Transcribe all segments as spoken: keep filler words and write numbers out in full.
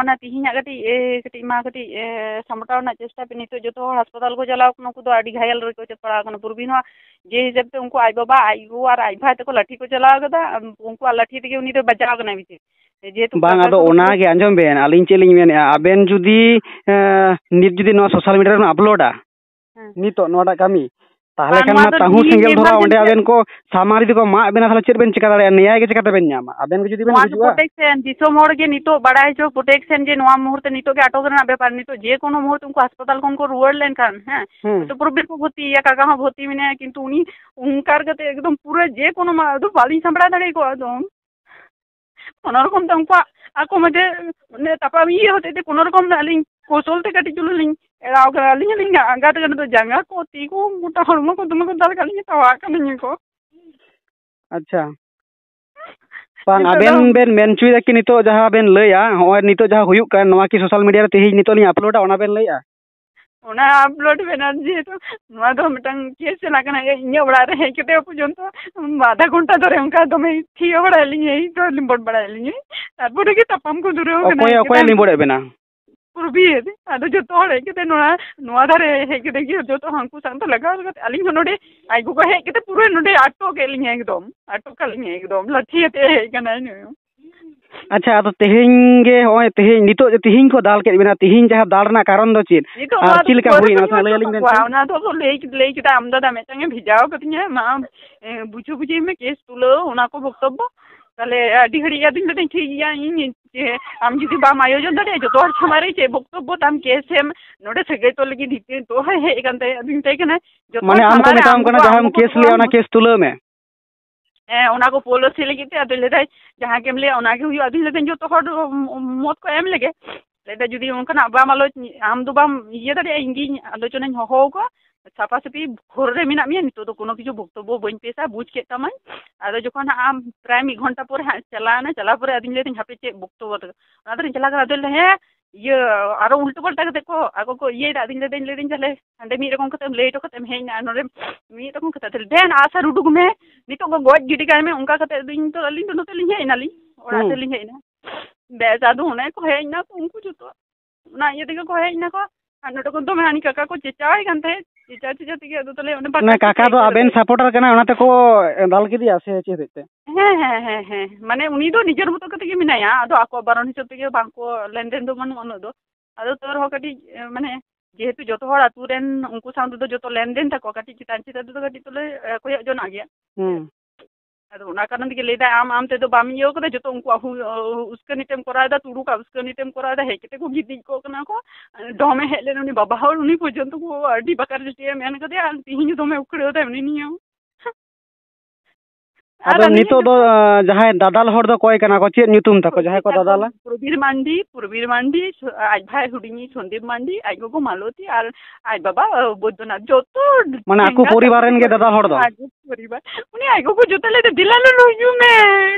ᱚᱱᱟ ᱛᱤᱦᱤᱧᱟᱜ ᱠᱟᱹᱴᱤᱡ, ᱮ, ᱠᱟᱹᱴᱤᱡ ᱢᱟ ᱠᱟᱹᱴᱤᱡ, ᱮ, ᱥᱟᱢᱴᱟᱣ ᱨᱮᱱᱟᱜ ᱪᱮᱥᱴᱟ ᱯᱮ᱾ ᱱᱤᱛᱚᱜ ᱡᱚᱛᱚ ᱦᱚᱲ ᱦᱟᱥᱯᱟᱛᱟᱞ ᱠᱚ ᱪᱟᱞᱟᱣ ᱠᱟᱱᱟ, ᱩᱱᱠᱩ ᱫᱚ ᱟᱹᱰᱤ ᱜᱷᱟᱭᱮᱞ ᱨᱮᱠᱚ ᱯᱟᱲᱟᱣ ᱠᱟᱱᱟ᱾ ᱯᱩᱨᱵᱤ ᱦᱚᱸ ᱡᱮ ᱦᱤᱥᱟᱹᱵ ᱛᱮ ᱩᱱᱠᱩ ᱟᱡ ᱵᱟᱵᱟ, ᱟᱡ ᱜᱚ ᱟᱨ ᱟᱡ ᱵᱷᱟᱭ ᱛᱮᱠᱚ ᱞᱟᱴᱷᱤ ᱠᱚ ᱪᱟᱞᱟᱣ ᱠᱟᱫᱟ, ᱩᱱᱠᱩᱣᱟᱜ ᱞᱟᱴᱷᱤ ᱛᱮᱜᱮ ᱩᱱᱤ ᱫᱚ ᱵᱟᱡᱟᱣ ᱠᱟᱱᱟᱭ ᱵᱮᱥᱤ᱾ ᱡᱮᱦᱮᱛᱩ ᱵᱟᱝ, ᱟᱫᱚ ᱯᱨᱚᱥᱟᱥᱚᱱ ᱚᱱᱟ ᱜᱮ ᱟᱸᱡᱚᱢ ᱵᱮᱱ, ᱟᱹᱞᱤᱧ ᱪᱮᱫ ᱞᱤᱧ ᱢᱮᱱᱮᱫᱼᱟ, ᱟᱵᱮᱱ ᱡᱩᱫᱤ, ᱮ, ᱱᱤᱛ ᱡᱩᱫᱤ ᱱᱚᱣᱟ ᱥᱳᱥᱟᱞ ᱢᱤᱰᱤᱭᱟ ᱨᱮᱵᱮᱱ ᱟᱯᱞᱳᱰᱟ, ᱦᱮᱸ᱾ ᱱᱤᱛᱚᱜ ᱱᱚᱣᱟᱴᱟᱜ ᱠᱟᱹᱢᱤ, ᱛᱟᱦᱚᱞᱮ ᱵᱟᱝ, ᱠᱷᱟᱱ ᱱᱚᱣᱟ ᱢᱟ ᱫᱚ ᱛᱟᱹᱦᱩ ᱱᱤᱭᱟᱹ ᱥᱮᱸᱜᱮᱞ ᱜᱮ ᱫᱷᱚᱨᱟᱣ ᱚᱸᱰᱮ emergency᱾ ᱟᱵᱮᱱ ᱠᱚ ᱥᱟᱢᱟᱝ ᱨᱮ ᱡᱩᱫᱤ ᱠᱚ ᱢᱟᱜ ᱵᱮᱱᱟ, ᱛᱟᱦᱚᱞᱮ ᱪᱮᱫ ᱵᱮᱱ ᱪᱤᱠᱟ ᱫᱟᱲᱮᱭᱟᱜᱼᱟ? ᱱᱮᱭᱟᱭ ᱜᱮ ᱪᱤᱠᱟᱛᱮ ᱵᱮᱱ ᱧᱟᱢᱟ? ᱟᱵᱮᱱ ᱜᱮ ᱡᱩᱫᱤ ᱵᱮᱱ ᱱᱚᱣᱟ ᱫᱚ ᱜᱩᱡᱩᱜᱼᱟ᱾ Protection, ᱫᱤᱥᱚᱢ ᱦᱚᱲ ᱜᱮ ᱱᱤᱛᱚᱜ ᱵᱟᱲᱟᱭ ᱦᱚᱪᱚ, protection, ᱡᱮ ᱱᱚᱣᱟ ᱢᱩᱦᱩᱨᱛᱮ ᱱᱤᱛᱚᱜ ᱜᱮ ᱟᱴᱚᱠ ᱨᱮᱱᱟᱜ ᱵᱮᱯᱟᱨ᱾ ᱱᱤᱛᱚᱜ ᱡᱮ ᱠᱳᱱᱳ ᱢᱩᱦᱩᱨᱛᱮ ᱩᱱᱠᱩ ᱦᱟᱥᱯᱟᱛᱟᱞ ᱠᱷᱚᱱ ᱠᱚ ᱨᱩᱣᱟᱹᱲ ᱞᱮᱱᱠᱷᱟᱱ, ᱦᱮᱸ, ᱦᱩᱸ᱾ ᱦᱚᱭᱛᱚ ᱯᱩᱨᱟᱹ ᱠᱚ ᱵᱷᱚᱨᱛᱤᱭᱮᱭᱟ, ᱠᱟᱠᱟ ᱦᱚᱸ ᱵᱷᱚᱨᱛᱤ ᱢᱮᱱᱟᱭᱟ, ᱠᱤᱱᱛᱩ ᱩᱱᱤ ᱚᱱᱠᱟ ᱠᱟᱛᱮ ᱮᱠᱫᱚᱢ ᱯᱩᱨᱟᱹ ᱡᱮ ᱠᱳᱱᱳ ᱢᱟ-, ᱟᱫᱚ ᱵᱟᱹᱞᱤᱧ ᱥᱟᱢᱵᱲᱟᱣ ᱫᱟᱲᱮ ᱠᱚᱣᱟ ᱟᱫᱚ᱾ ᱠᱳᱱᱳ ᱨᱚᱠᱚᱢ ᱛᱮ ᱩᱱᱠᱩᱣᱟᱜ ᱟᱠᱚ ᱢᱚᱫᱽᱫᱷᱮ ᱚᱱᱮ ᱛᱟᱯᱟᱢ ᱤᱭᱟᱹ ᱦᱚᱛᱮᱡ ᱛᱮ ᱠᱳᱱᱳ ᱨᱚᱠᱚᱢ ᱟᱹᱞᱤᱧ ᱠᱳᱥᱚᱞ ᱛᱮ ᱠᱟᱹᱴᱤᱡ ᱪᱩᱞᱩᱝ ᱞᱤᱧ ᱮᱲᱟᱣ ᱠᱟᱫᱟ᱾ ᱟᱹᱞᱤᱧ ᱦᱚᱸᱞᱤᱧ ᱟᱸᱜᱟᱛ ᱠᱟᱱᱟ, ᱛᱚ ᱡᱟᱸᱜᱟ ᱠᱚ, ᱛᱤ ᱠᱚ, ᱜᱚᱴᱟ ᱦᱚᱲᱢᱚ ᱠᱚ ᱫᱚᱢᱮ ᱠᱚ ᱫᱟᱞ ᱠᱟᱜ ᱞᱤᱧᱟ, ᱛᱟᱣᱟᱜ ᱠᱟᱹᱱᱟᱹᱧ ᱠᱚ᱾ ᱟᱪᱪᱷᱟ, ᱵᱟᱝ, ᱱᱤᱛᱚᱜ ᱫᱚ ᱟᱵᱮᱱ ᱵᱮᱱ ᱢᱮᱱ ᱦᱚᱪᱚᱭᱮᱫᱟ ᱠᱤ ᱱᱤᱛᱚᱜ ᱡᱟᱦᱟᱸ ᱵᱮᱱ ᱞᱟᱹᱭᱟ, ᱱᱚᱜᱼᱚᱭ ᱱᱤᱛᱚᱜ ᱡᱟᱦᱟᱸ ᱦᱩᱭᱩᱜ ᱠᱟᱱ, ᱱᱚᱣᱟ ᱠᱤ ᱥᱳᱥᱟᱞ ᱢᱤᱰᱤᱭᱟ ᱨᱮ ᱛᱮᱦᱮᱧ ᱱᱤᱛᱚᱜ ᱞᱤᱧ ᱟᱯᱞᱳᱰᱟ, ᱚᱱᱟ ᱵᱮᱱ ᱞᱟᱹᱭᱮᱫᱼᱟ? ᱚᱱᱟ ᱟᱯᱞᱳᱰ ᱵᱮᱱᱟᱣ, ᱡᱮᱦᱮᱛᱩ ᱱᱚᱣᱟ ᱫᱚ ᱢᱤᱫᱴᱟᱝ ᱠᱮᱥ ᱪᱟᱞᱟᱜ ᱠᱟᱱᱟ, ᱤᱧᱟᱹᱜ ᱚᱲᱟᱜ ᱨᱮ ᱦᱮᱡ ᱠᱟᱛᱮ ᱯᱚᱨᱡᱚᱱᱛᱚ ᱟᱫᱷᱟ ᱜᱷᱚᱱᱴᱟ ᱫᱷᱚᱨᱮ ᱚᱱᱠᱟ ᱫᱚᱢᱮ ᱛᱷᱤᱭᱟᱹ ᱵᱟᱲᱟᱭᱮᱫ ᱞᱤᱧᱟᱹ, ᱤᱧ ᱫᱚ ᱞᱤᱢᱵᱚᱲ ᱵᱟᱲᱟᱭᱮᱫ ᱞᱤᱧᱟᱹ, ᱛᱟᱨᱯᱚᱨᱮ ᱜᱮ ᱛᱟᱯᱟᱢ ᱠᱚ ᱫᱷᱩᱨᱟᱹᱣ ᱠᱟᱱᱟ᱾ ᱚᱠᱚᱭ, ᱦᱮᱡ ᱚᱠᱚᱭ ᱠᱟᱛᱮ ᱞᱤᱢᱵᱚᱲᱮᱫ ᱵᱮᱱᱟ? ᱯᱩᱨᱵᱤᱨ᱾ ᱟᱫᱚ ᱡᱚᱛᱚ ᱦᱚᱲ ᱦᱮᱡ ᱠᱟᱛᱮ ᱱᱚᱣᱟ, ᱱᱚᱣᱟ ᱫᱷᱟᱨᱮ ᱦᱮᱡ ᱠᱟᱛᱮ ᱜᱮ ᱡᱚᱛᱚ ᱦᱟᱹᱱᱠᱩ ᱥᱟᱶ ᱫᱚ ᱞᱟᱜᱟᱣ ᱠᱟᱛᱮ ᱟᱹᱞᱤᱧ ᱦᱚᱸ ᱱᱚᱰᱮ ᱟᱡ ᱜᱚᱜᱚ ᱦᱮᱡ ᱠᱟᱛᱮ ᱯᱩᱨᱟᱹ ᱱᱚᱰᱮ ᱟᱴᱚᱠ ᱠᱮᱫ ᱞᱤᱧᱟᱹ, ᱮᱠᱫᱚᱢ ᱟᱴᱚᱠ ᱠᱟᱜ ᱞᱤᱧᱟᱹ, ᱮᱠᱫᱚᱢ ᱞᱟᱹᱴᱷᱤ ᱟᱛᱮ ᱦᱮᱡ ᱠᱟᱱᱟᱭ ᱱᱩᱭ᱾ ᱟᱪᱪᱷᱟ, ᱟᱫᱚ ᱛᱮᱦᱮᱧ ᱜᱮ, ᱱᱚᱜᱼᱚᱭ ᱛᱮᱦᱮᱧ, ᱱᱤᱛᱚᱜ ᱡᱮ ᱛᱮᱦᱮᱧ ᱠᱚ ᱫᱟᱞ ᱠᱮᱫ ᱵᱮᱱᱟ, ᱛᱮᱦᱮᱧ ᱡᱟᱦᱟᱸ ᱫᱟᱞ ᱨᱮᱱᱟᱜ ᱠᱟᱨᱚᱱ ᱫᱚ ᱪᱮᱫ? ᱱᱤᱛᱚᱜ ᱟᱨ ᱱᱚᱣᱟ ᱫᱚ ᱪᱮᱫ ᱞᱮᱠᱟ ᱯᱚᱨᱮ ᱦᱩᱭᱱᱟ, ᱛᱮᱧ ᱢᱟᱥᱮ ᱞᱟᱹᱭ ᱦᱚᱪᱚ ᱟᱹᱞᱤᱧ ᱵᱮᱱ ᱠᱚᱣᱟ, ᱥᱮ? ᱚᱱᱟ ᱫᱚ ᱞᱟᱹᱭ, ᱞᱟᱹᱭ ᱠᱮᱫᱟ, ᱟᱢ ᱫᱟᱫᱟ ᱢᱤᱫᱴᱟᱝ ᱮ ᱵᱷᱮᱡᱟᱣ ᱠᱟᱫᱤᱧᱟ, ᱢᱟ, ᱮ, ᱵᱩᱡᱷᱟᱹ ᱵᱩᱡᱷᱤ ᱢᱮ, ᱠᱮᱥ ᱛᱩᱞᱟᱹᱣ, ᱚᱱᱟ ᱠᱚ ᱵᱚᱠᱛᱚᱵᱵᱚ᱾ ᱛᱟᱦᱞᱮ ᱟᱹᱰᱤ ᱜᱷᱟᱹᱲᱤᱡ ᱟᱫᱚᱧ ᱞᱟᱹᱭᱫᱟᱹᱧ, ᱴᱷᱤᱠ ᱜᱮᱭᱟ, ᱤᱧ ᱪᱮ, ᱟᱢ ᱡᱩᱫᱤ ᱵᱟᱢ ᱟᱭᱳᱡᱚᱱ ᱫᱟᱲᱮᱭᱟᱜᱼᱟ, ᱡᱚᱛᱚ ᱦᱚᱲ ᱥᱟᱢᱟᱝ ᱨᱮ ᱪᱮᱫ ᱵᱚᱠᱛᱚᱵᱵᱚ ᱛᱟᱢ, ᱠᱮᱥ ᱮᱢ, ᱱᱚᱰᱮ ᱥᱟᱹᱜᱟᱹᱭ ᱛᱚᱞ ᱞᱟᱹᱜᱤᱫ ᱫᱷᱤᱛᱤ ᱛᱚ ᱦᱮᱡ ᱟᱠᱟᱱ ᱛᱟᱭᱟ, ᱟᱫᱚᱧ ᱢᱮᱛᱟᱭ ᱠᱟᱱᱟ, ᱡᱚᱛᱚ ᱢᱟᱱᱮ ᱦᱚᱲ ᱟᱢ ᱠᱚ ᱥᱟᱢᱟᱝ ᱨᱮ ᱢᱮᱛᱟᱢ ᱟᱢ ᱠᱟᱱᱟ, ᱜᱚᱜᱚ, ᱟᱢ ᱡᱟᱦᱟᱸᱢ ᱜᱚᱜᱚ ᱠᱮᱥ ᱛᱟᱠᱚ ᱞᱮᱜᱼᱟ, ᱟᱢ ᱚᱱᱟ ᱠᱮᱥ ᱛᱩᱞᱟᱹᱣ ᱢᱮ᱾ ᱦᱮᱸ, ᱚᱱᱟ ᱠᱚ ᱯᱚᱞᱤᱥᱤ ᱞᱟᱹᱜᱤᱫ ᱛᱮ ᱟᱫᱚᱧ ᱞᱟᱹᱭᱫᱟ, ᱡᱟᱦᱟᱸ ᱜᱮᱢ ᱞᱟᱹᱭᱟ ᱚᱱᱟᱜᱮ ᱦᱩᱭᱩᱜᱼᱟ᱾ ᱟᱫᱚᱧ ᱞᱟᱹᱭᱫᱟᱹᱧ, ᱡᱚᱛᱚ ᱦᱚᱲ ᱢᱚᱛ ᱠᱚ ᱮᱢ ᱞᱮᱜᱮ᱾ ᱞᱟᱹᱭᱫᱟ, ᱡᱩᱫᱤ ᱚᱱᱠᱟᱱᱟᱜ ᱵᱟᱢ ᱟᱞᱳᱪ-, ᱟᱢ ᱫᱚ ᱵᱟᱢ ᱤᱭᱟᱹ ᱫᱟᱲᱮᱭᱟᱜᱼᱟ, ᱤᱧ ᱜᱤᱧ ᱟᱞᱳᱪᱚᱱᱟᱧ ᱦᱚᱦᱚ ᱟᱠᱚᱣᱟ᱾ ᱥᱟᱯᱷᱟ ᱥᱟᱹᱯᱷᱤ ᱦᱚᱨ ᱨᱮ ᱢᱮᱱᱟᱜ ᱢᱮᱭᱟ, ᱱᱤᱛᱚᱜ ᱫᱚ ᱠᱳᱱᱳ ᱠᱤᱪᱷᱩ ᱵᱚᱠᱛᱚᱵᱵᱚ ᱵᱟᱹᱧ ᱯᱮᱥᱟ, ᱵᱩᱡᱽ ᱠᱮᱫ ᱛᱟᱢᱟᱧ᱾ ᱟᱫᱚ ᱡᱚᱠᱷᱚᱱ ᱦᱟᱸᱜ ᱟᱢ ᱯᱨᱟᱭ ᱢᱤᱫ ᱜᱷᱚᱱᱴᱟ ᱯᱚᱨᱮ ᱦᱟᱸᱜ ᱪᱟᱞᱟᱣᱱᱟ, ᱪᱟᱞᱟᱣ ᱯᱚᱨᱮ ᱟᱫᱚᱧ ᱞᱟᱹᱭᱫᱟᱹᱧ, ᱦᱟᱯᱮ ᱪᱮᱫ ᱵᱚᱠᱛᱚᱵᱵᱚ ᱛᱟᱠᱚ, ᱚᱱᱟ ᱫᱚᱧ ᱪᱟᱞᱟᱣ ᱠᱟᱱᱟ᱾ ᱟᱫᱚᱧ ᱞᱟᱹᱭᱫᱟ, ᱦᱮᱸ, ᱤᱭᱟᱹ, ᱟᱨᱚ ᱩᱞᱴᱟᱹ ᱯᱟᱞᱴᱟ ᱠᱟᱛᱮ ᱠᱚ ᱟᱠᱚ ᱠᱚ ᱤᱭᱟᱹᱭᱮᱫᱟ᱾ ᱟᱫᱚᱧ ᱞᱟᱹᱭᱫᱟᱹᱧ, ᱞᱟᱹᱭᱫᱟᱹᱧ, ᱛᱟᱦᱞᱮ ᱦᱟᱸᱰᱮ ᱢᱤᱫ ᱨᱚᱠᱚᱢ ᱠᱟᱛᱮᱢ ᱞᱟᱹᱭ ᱦᱚᱴᱚ ᱠᱟᱛᱮᱢ ᱦᱮᱡ ᱮᱱᱟ, ᱱᱚᱰᱮ ᱢᱤᱫ ᱨᱚᱠᱚᱢ ᱠᱟᱛᱮ, ᱛᱟᱦᱞᱮ ᱫᱮᱱ ᱟᱥᱟ ᱩᱰᱩᱠ ᱢᱮ, ᱱᱤᱛᱚᱜ ᱜᱚ-, ᱜᱚᱡ ᱜᱤᱰᱤ ᱠᱟᱭ ᱢᱮ, ᱚᱱᱠᱟ ᱠᱟᱛᱮ ᱤᱧ ᱫᱚ, ᱟᱹᱞᱤᱧ ᱫᱚ ᱱᱚᱛᱮ ᱞᱤᱧ ᱦᱮᱡ ᱮᱱᱟᱞᱤᱧ, ᱚᱲᱟᱜ ᱦᱩᱸ᱾ ᱥᱮᱫ ᱞᱤᱧ ᱦᱮᱡ ᱮᱱᱟ᱾ ᱵᱮᱥ, ᱟᱫᱚ ᱚᱱᱮ ᱠᱚ ᱦᱮᱡ ᱮᱱᱟ ᱠᱚ ᱩᱱᱠᱩ ᱡᱚᱛᱚ, ᱚᱱᱟ ᱤᱭᱟᱹ ᱛᱮᱜᱮ ᱠᱚ ᱦᱮᱡ ᱮᱱᱟ ᱠᱚ᱾ ᱟᱨ ᱱᱚᱰᱮ ᱠᱷᱚᱱ ᱫᱚᱢᱮ ᱦᱟᱹᱱᱤ ᱠᱟᱠᱟ ᱠᱚ ᱪᱮᱪᱟᱣᱟᱭ ᱠᱟᱱ ᱛᱟᱦᱮᱸᱫ, ᱪᱮᱪᱟ ᱪᱮᱪᱟ ᱛᱮᱜᱮ ᱟᱫᱚ ᱛᱟᱦᱞᱮ ᱚᱸᱰᱮ ᱵᱟᱨ ᱢᱟᱱᱮ ᱠᱟᱠᱟ ᱠᱟᱠᱟ ᱫᱚ ᱟᱵᱮᱱ ᱥᱟᱯᱚᱨᱴᱟᱨ ᱠᱟᱱᱟ, ᱚᱱᱟ ᱛᱮᱠᱚ ᱫᱟᱞ ᱠᱮᱫᱮᱭᱟ ᱥᱮ ᱪᱮᱫ ᱦᱚᱛᱮᱡ ᱛᱮ? ᱦᱮᱸ, ᱦᱮᱸ, ᱦᱮᱸ, ᱦᱮᱸ, ᱢᱟᱱᱮ ᱩᱱᱤ ᱫᱚ ᱱᱤᱡᱮᱨ ᱢᱚᱛᱚ ᱠᱟᱛᱮ ᱜᱮ ᱢᱮᱱᱟᱭᱟ, ᱟᱫᱚ ᱟᱠᱚᱣᱟᱜ ᱵᱟᱨᱚᱱ ᱦᱤᱥᱟᱹᱵ ᱛᱮᱜᱮ ᱵᱟᱝ ᱠᱚ ᱞᱮᱱᱫᱮᱱ ᱫᱚ ᱵᱟᱹᱱᱩᱜᱼᱟ ᱩᱱᱟᱹᱜ ᱫᱚ᱾ ᱟᱫᱚ ᱛᱟᱹᱣ ᱨᱮᱦᱚᱸ ᱠᱟᱹᱴᱤᱡ, ᱮ, ᱢᱟᱱᱮ ᱡᱮᱦᱮᱛᱩ ᱡᱚᱛᱚ ᱦᱚᱲ ᱟᱛᱩ ᱨᱮᱱ ᱩᱱᱠᱩ ᱥᱟᱶ ᱛᱮᱫᱚ ᱡᱚᱛᱚ ᱞᱮᱱᱫᱮᱱ ᱛᱟᱠᱚ, ᱠᱟᱹᱴᱤᱡ ᱪᱮᱛᱟᱱ ᱪᱮᱛᱟᱱ ᱛᱮᱫᱚ ᱠᱟᱹᱴᱤᱡ ᱫᱚᱞᱮ, ᱮ, ᱠᱚᱭᱚᱜ ᱡᱚᱱᱟᱜ ᱜᱮᱭᱟ᱾ ᱦᱩᱸ᱾ ᱟᱫᱚ ᱚᱱᱟ ᱠᱟᱨᱚᱱ ᱛᱮᱜᱮ ᱞᱟᱹᱭᱫᱟᱭ, ᱟᱢ, ᱟᱢ ᱛᱮᱫᱚ ᱵᱟᱢ ᱤᱭᱟᱹ ᱠᱟᱫᱟ, ᱡᱚᱛᱚ ᱩᱱᱠᱩᱣᱟᱜ ᱦᱩ-, ᱩᱥᱠᱟᱹᱱᱤ ᱛᱮᱢ ᱠᱚᱨᱟᱣ ᱮᱫᱟ, ᱛᱩᱲᱩᱠᱟᱜ ᱩᱥᱠᱟᱹᱱᱤ ᱛᱮᱢ ᱠᱚᱨᱟᱣ ᱮᱫᱟ, ᱦᱮᱡ ᱠᱟᱛᱮ ᱠᱚ ᱜᱤᱛᱤᱡ ᱠᱚᱜ ᱠᱟᱱᱟ ᱠᱚ᱾ ᱰᱚᱢᱮ ᱦᱮᱡ ᱞᱮᱱ ᱩᱱᱤ ᱵᱟᱵᱟ ᱦᱚᱲ, ᱩᱱᱤ ᱯᱚᱨᱡᱚᱱᱛᱚ ᱠᱚ ᱟᱹᱰᱤ ᱵᱟᱠᱟᱨ ᱡᱩᱴᱤᱭᱮ ᱢᱮᱱ ᱠᱟᱫᱮᱭᱟ, ᱟᱨ ᱛᱤᱦᱤᱧ ᱫᱚᱢᱮ ᱩᱠᱷᱲᱟᱹᱣ ᱫᱟᱭ ᱩᱱᱤ ᱱᱤᱭᱟᱹ᱾ ᱟᱨ ᱟᱫᱚ ᱟᱹᱞᱤᱧᱟᱜ ᱱᱤᱛᱚᱜ ᱫᱚ, ᱡᱚᱛᱚ ᱟᱸ, ᱡᱟᱦᱟᱸᱭ ᱫᱟᱫᱟᱞ ᱦᱚᱲ ᱫᱚ ᱚᱠᱚᱭ ᱠᱟᱱᱟ ᱠᱚ? ᱪᱮᱫ ᱧᱩᱛᱩᱢ ᱛᱟᱠᱚ ᱡᱟᱦᱟᱸᱭ ᱠᱚ ᱫᱟᱫᱟᱞᱟ? ᱯᱨᱚᱵᱤᱨ ᱢᱟᱱᱰᱤ, ᱯᱨᱚᱵᱤᱨ ᱢᱟᱱᱰᱤ, ᱥᱚ-, ᱟᱡ ᱵᱷᱟᱭ ᱦᱩᱰᱤᱧᱤᱡ ᱥᱚᱱᱫᱤᱯ ᱢᱟᱱᱰᱤ, ᱟᱡ ᱜᱚᱜᱚ ᱢᱟᱞᱚᱛᱤ ᱟᱨ ᱟᱡ ᱵᱟᱵᱟ, ᱟᱸ, ᱵᱳᱭᱫᱚᱱᱟᱛᱷ, ᱡᱚᱛᱚ ᱢᱟᱱᱮ ᱟᱠᱚ ᱴᱷᱮᱝᱜᱟ ᱯᱚᱨᱤᱵᱟᱨ ᱨᱮᱱ ᱜᱮ ᱫᱟᱫᱟᱞ ᱦᱚᱲ ᱫᱚ? ᱟᱡ ᱜᱚᱜᱚ ᱯᱚᱨᱤᱵᱟᱨ᱾ ᱩᱱᱤ ᱟᱡ ᱜᱚᱜᱚ ᱡᱚᱛᱚ ᱞᱟᱹᱭ ᱫᱟ, "ᱫᱮᱞᱟ ᱞᱚᱞᱚ ᱦᱤᱡᱩᱜ ᱢᱮ,